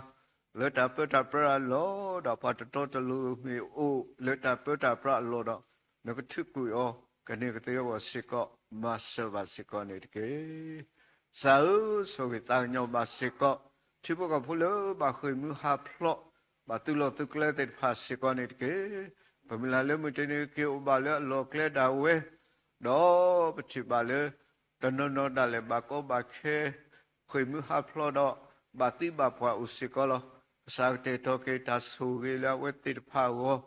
လၢတၢ်ပၢတၢ်ပြးအလီၢ်, ဒီးပှၤတတီတလိၤမ့ၢ်အိၣ်လၢတၢ်ပၢတၢ်ပြးအလီၢ်ဒီး နကထုးကွံာ်အီၤ ကန့ၢ်ကသ့အဂီၢ်စ့ၢ်ကီး မၤစၢၤဘၣ်စ့ၢ်ကီးန့ၣ်တက့ၢ်. ကစၢ်ဧၢ, ဆိၣ်ဂ့ၤသးကညီၤဘၣ်စ့ၢ်ကီး ထံဖိကီၢ်ဖိလၢဘၣ်ဃ့ၢ်မုၢ်ဟးဖျိး ဘၣ်သုးလီၢ်သုးကျဲသ့ၣ်တဖၣ်စ့ၢ်ကီးန့ၣ်တက့ၢ်. ပမုၢ်လၢ်လၢမုၢ်တနံၤက့ၤအိၣ်ဘၣ်လၢအလီၢ်ကျဲဒၣ်ဝဲ, ဒီးပထံၣ်ဘၣ်လၢ တနီၤနီၤဒၣ်လဲာ်ဘၣ်ကီဘၣ်ခဲ ဃ့ၢ်မုၢ်ဟးဖျိးဒီး ဘၣ်သံဘၣ်ပှၢ်အိၣ်စ့ၢ်ကီးလီၤ. ကစၢ်ကတဲာ်ကတီၤက့ၤတၢ်ဆိၣ်ဂ့ၤလၢအဝဲသ့ၣ်တဖၣ်အဂီၢ်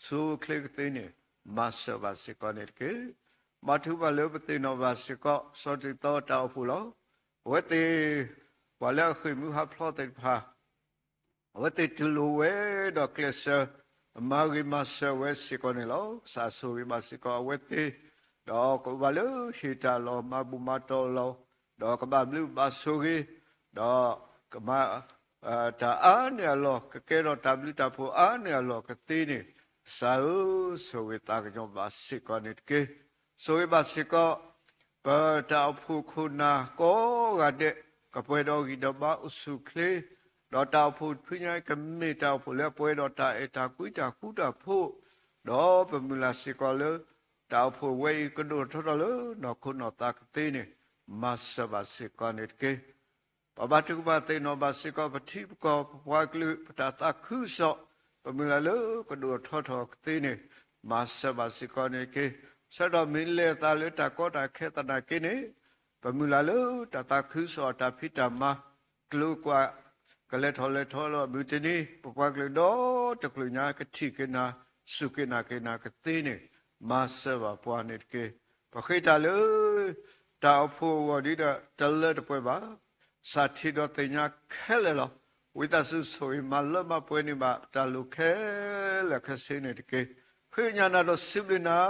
ဆူၣ်အိၣ်ချ့ကသ့န့ၣ် မၤစၢၤဘၣ်စ့ၢ်ကီးန့ၣ်တက့ၢ်. ဘါထုကဖၣ်လၢပသ့ၣ်နီၣ်ဘၣ်စ့ၢ်ကီး စီၤတံၤသီတၢ်အိၣ်ဖှိၣ်လီၤ. အဝဲသ့ၣ် ပှၤလၢအဃ့ၢ်မုၢ်ဟးဖျိးသ့ၣ်တဖၣ် အဝဲသ့ၣ်တူၢ်လိာ်ဝဲဒီးကျဲးစၢး မၤဂ့ၤမၤစၢၤဝဲစ့ၢ်ကီးန့ၣ်လီၤ. ကစၢ်ဆိၣ်ဂ့ၤဘၣ်စ့ၢ်ကီးအဝဲသ့ၣ်, ဒီးကဘၣ်လၢဟ့ၣ်တၢ်လီၢ် မၤဘူၣ်မၤတီၢ်လီၤ, ဒီးကဘၣ်ဘျုးဘၣ်ဆိၣ်ဂ့ၤ, ဒီးကမၤ တၢ်အါန့ၢ်အလီၢ် ကကဲထီၣ်တၢ်ဘျုးတၢ်ဖှိၣ်အါန့ၢ်အလီၢ်ကသ့န့ၣ်, ကစၢ်ဧၢ, ဆိၣ်ဂ့ၤသးကညီၤဘၣ်စ့ၢ်ကီးန့ၣ်တက့ၢ်. ဆိၣ်ဂ့ၤဘၣ်စ့ၢ်ကီး ပတၢ်အိၣ်ဖှိၣ်ခိၣ်နၢ်ကိးဂၤဒဲး ကပှဲၤဒီးဂံၢ်ဒီးဘါအိၣ်ဆူၣ်အိၣ်ချ့, ဒီးတၢ်အိၣ်ဖှိၣ်ဖုညါကမ့ၢ်တၢ်အိၣ်ဖှိၣ်လၢအပှဲၤဒီးတၢ်အဲၣ်တၢ်ကွံတၢ်ဃူတၢ်ဖိး, ဒီးပမုၢ်လၢ်စ့ၢ်ကီးလၢ တၢ်အိၣ်ဖှိၣ်ဝဲအံၤကဒိၣ်ထီၣ်ထီထီၣ်လၢနီၢ်ခိနီၢ်သးကသ့န့ၣ်, မၤစၢၤဘၣ်စ့ၢ်ကီးန့ၣ်တက့ၢ်. ပဘါထုကဖၣ်သ့ၣ်နီၣ်ဘၣ်စ့ၢ်ကီး ပထံပကီၢ်ပပှၤကလုာ် ပတၢ်သးခုကစီၣ်, ပမုၢ်လၢ်လၢကဒိၣ်ထီၣ်ထီထီၣ်ကသ့န့ၣ်, မၤစၢၤဘၣ်စ့ၢ်ကီးန့ၣ်တက့ၢ်. ဆၢကတီၢ်မ့ၢ်လဲၤသးလၢတၢ်ကီတၢ်ခဲသနာ်က့န့ၣ်, ပမုၢ်လၢ်လၢတၢ်သးခုကစီၣ်အတၢ်ဖံးတၢ်မၤ ကျိၤကွာ် ကလဲၤထီၣ်လဲၤထီလီၤမုၢ်တနံၤ ပပှၤကလုာ်ဒီတကလုာ်ညါကထံၣ်က့ၤနၤ စူၢ်က့ၤနာ်က့ၤနၤကသ့န့ၣ်, မၤစၢၤဘၣ်ပှၤန့ၣ်တက့ၢ်. ပဃ့တၢ်လၢ တၢ်အိၣ်ဖှိၣ်အဂီၢ်ဒ်ဒီးတလၢတပှဲၤဘၣ် စးထံးဒီးသ့ၣ်ညါခဲလၢာ်လီၤ. ဝံသးစူၤဆိၣ်ဂ့ၤမၤလၢမၤပှဲၤန့ၢ်ဘၣ်တၢ်လိၣ်ခဲလၢာ်ခဲဆ့န့ၣ်တက့ၢ်. ဃ့ကညးနၤဒီးစံးဘျုးနၤ,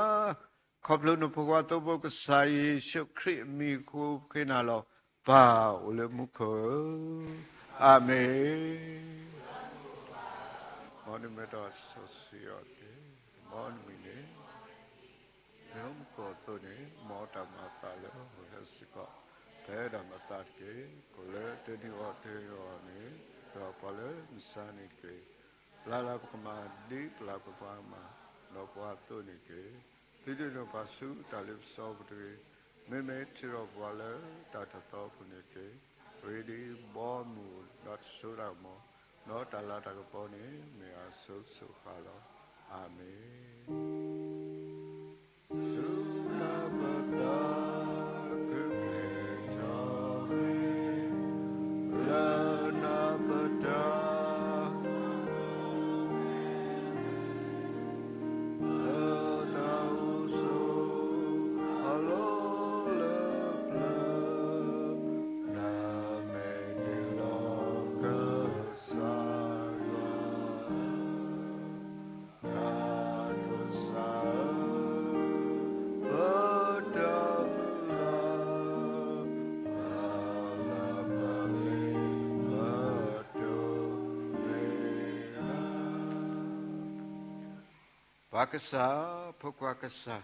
ခီဖျိနဖိခွါသိဖိကစၢ်ယ့ၣ်ၡူးခရံာ်အမံၤအဃိဃ့နၤလီၤ. ပၢ်အိၣ်လၢမူခိၣ်ဧၢ, အၤမ့ၣ်. မ်နမ့ၢ်တၢ်စီဆှံအီၤတက့ၢ်. မ်နမံၤန့ၣ် မ့ၢ်မူခိၣ်အသိးန့ၣ် မ်တၢ်မၤအသးလၢဟီၣ်ခိၣ်ချၢစ့ၢ်ကီး ပတၢ်မၤအသးတက့ၢ်. ကိၣ်လၢတနံၤအဂီၢ်တနံၤအဂီၢ်န့ၣ် ဒီးပှၤလၢမုၢ်ဆါန့ၣ်တက့ၢ်. ပျၢ်လၢပကမၤဒ်ပျၢ်ပပှၤမၤ ဒီးပှၤအသိးန့ၣ်တက့ၢ်. သုဒုးနဲၣ်ပှၤဆူတၢ်လ့ပစီပူၤတဂ့ၤ. မ့မ့ၢ်ထုးထီၣ်ပှၤလၢတၢ်တၢ်သီပူၤန့ၣ်တက့ၢ်. အဂ့ၢ်ဒ်အံၤ, ဘီမုၢ်ဒီးတစိၤတၢ်ကမီၤ ဒီးတၢ်လၤတၢ်ကပီၤန့ၣ် မ့ၢ်အစိၤစိၤဃၣ်ဃၣ်လီၤ. အၤမ့ၣ်. စူၢ်နၤပတၢ်ကကျဲၤထီၣ်မ့ၢ် လၢနၤပတၢ် လၢတၢ်အိၣ်ဆိးအလီၢ်လၢပျၢၤ နမ့ၢ်တ့လီၤကစၢ်ယွၤ နၤဒိၣ်စၢ်ဧၢ, ပတၢ်မုၢ်လၢ် မၤလၢပမ့ၢ်ပတိၢ်မ့ၢ်လၢ ပၢ်ကစၢ်, ဖိခွါကစၢ်,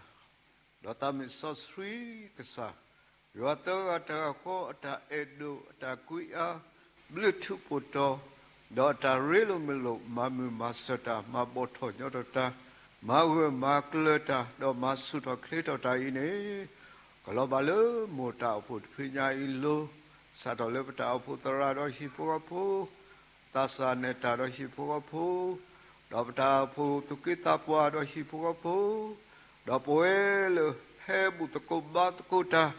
ဒီးသးမုၣ်စီဆှံကစၢ်, ယွၤသၢဂၤတဂၤဃီအတၢ်အဲၣ်ဒိၣ်အတၢ်ကွံအါ, ဘျုးထူးပိာ်တီၤ, ဒီးအတၢ်ရ့လိာ်မုာ်လိာ် မၤမုာ်မၤစၢၤတၢ်, မၤဘီၣ်ထီၣ်ညီထီၣ်တၢ်, မၤဂၢၢ်မၤကျၢၤတၢ်, ဒီးမၤဆူၣ်ထီၣ်ချ့ထီၣ်တၢ်အံၤန့ၣ်, ကလီၤဘၣ်လၢမိၢ်တၢ်အိၣ်ဖှိၣ်တဖုညါအံၤအလိၤ, စးထီၣ်လၢပတၢ်အိၣ်ဖှိၣ်သရၣ်ဒီးဟံၣ်ဖိဃီဖိ, သးစၢ်နဲၣ်တၢ်ဒီးဟံၣ်ဖိဃီဖိ, ဒီးပတၢ်အိၣ်ဖှိၣ်သူၣ်က့သးပှၢ်ဒီးဟံၣ်ဖိဃီဖိ, ဒီးပဝဲလၢဟဲဘူၣ်သကိးဘါသကိးတၢ်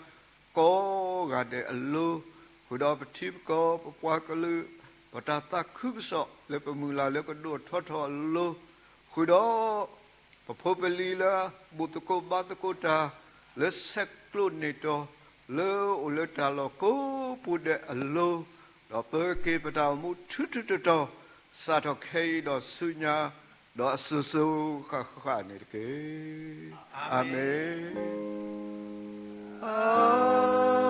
ကိးဂၤဒဲးအလိၤ, ဃုာ်ဒီးပထံပကီၢ် ပပှၤကလုာ်, ပတၢ်သးခုကစီၣ်လၢပမုၢ်လၢ်လၢကဒိၣ်ထီၣ်ထီထီၣ်အလိၤ, ဃုာ်ဒီး ပဖိပလံၤလၢအဘူၣ်သကိးဘါသကိးတၢ် လၢဆဲးကျိးန့ၢ်တီၤ လၢအိၣ်လၢတၢ်လီၢ်ကိးပူၤဒဲးအလိၤ, ဒီးပက့ၤပတၢ်အိၣ်မူထူထူတီတီ စးထီၣ်ခဲအံၤဒီးဆူညါ, ဒီးအစိၤစိၤဃၣ်ဃၣ်န့ၣ်တက့ၢ်. အၤမ့ၣ်.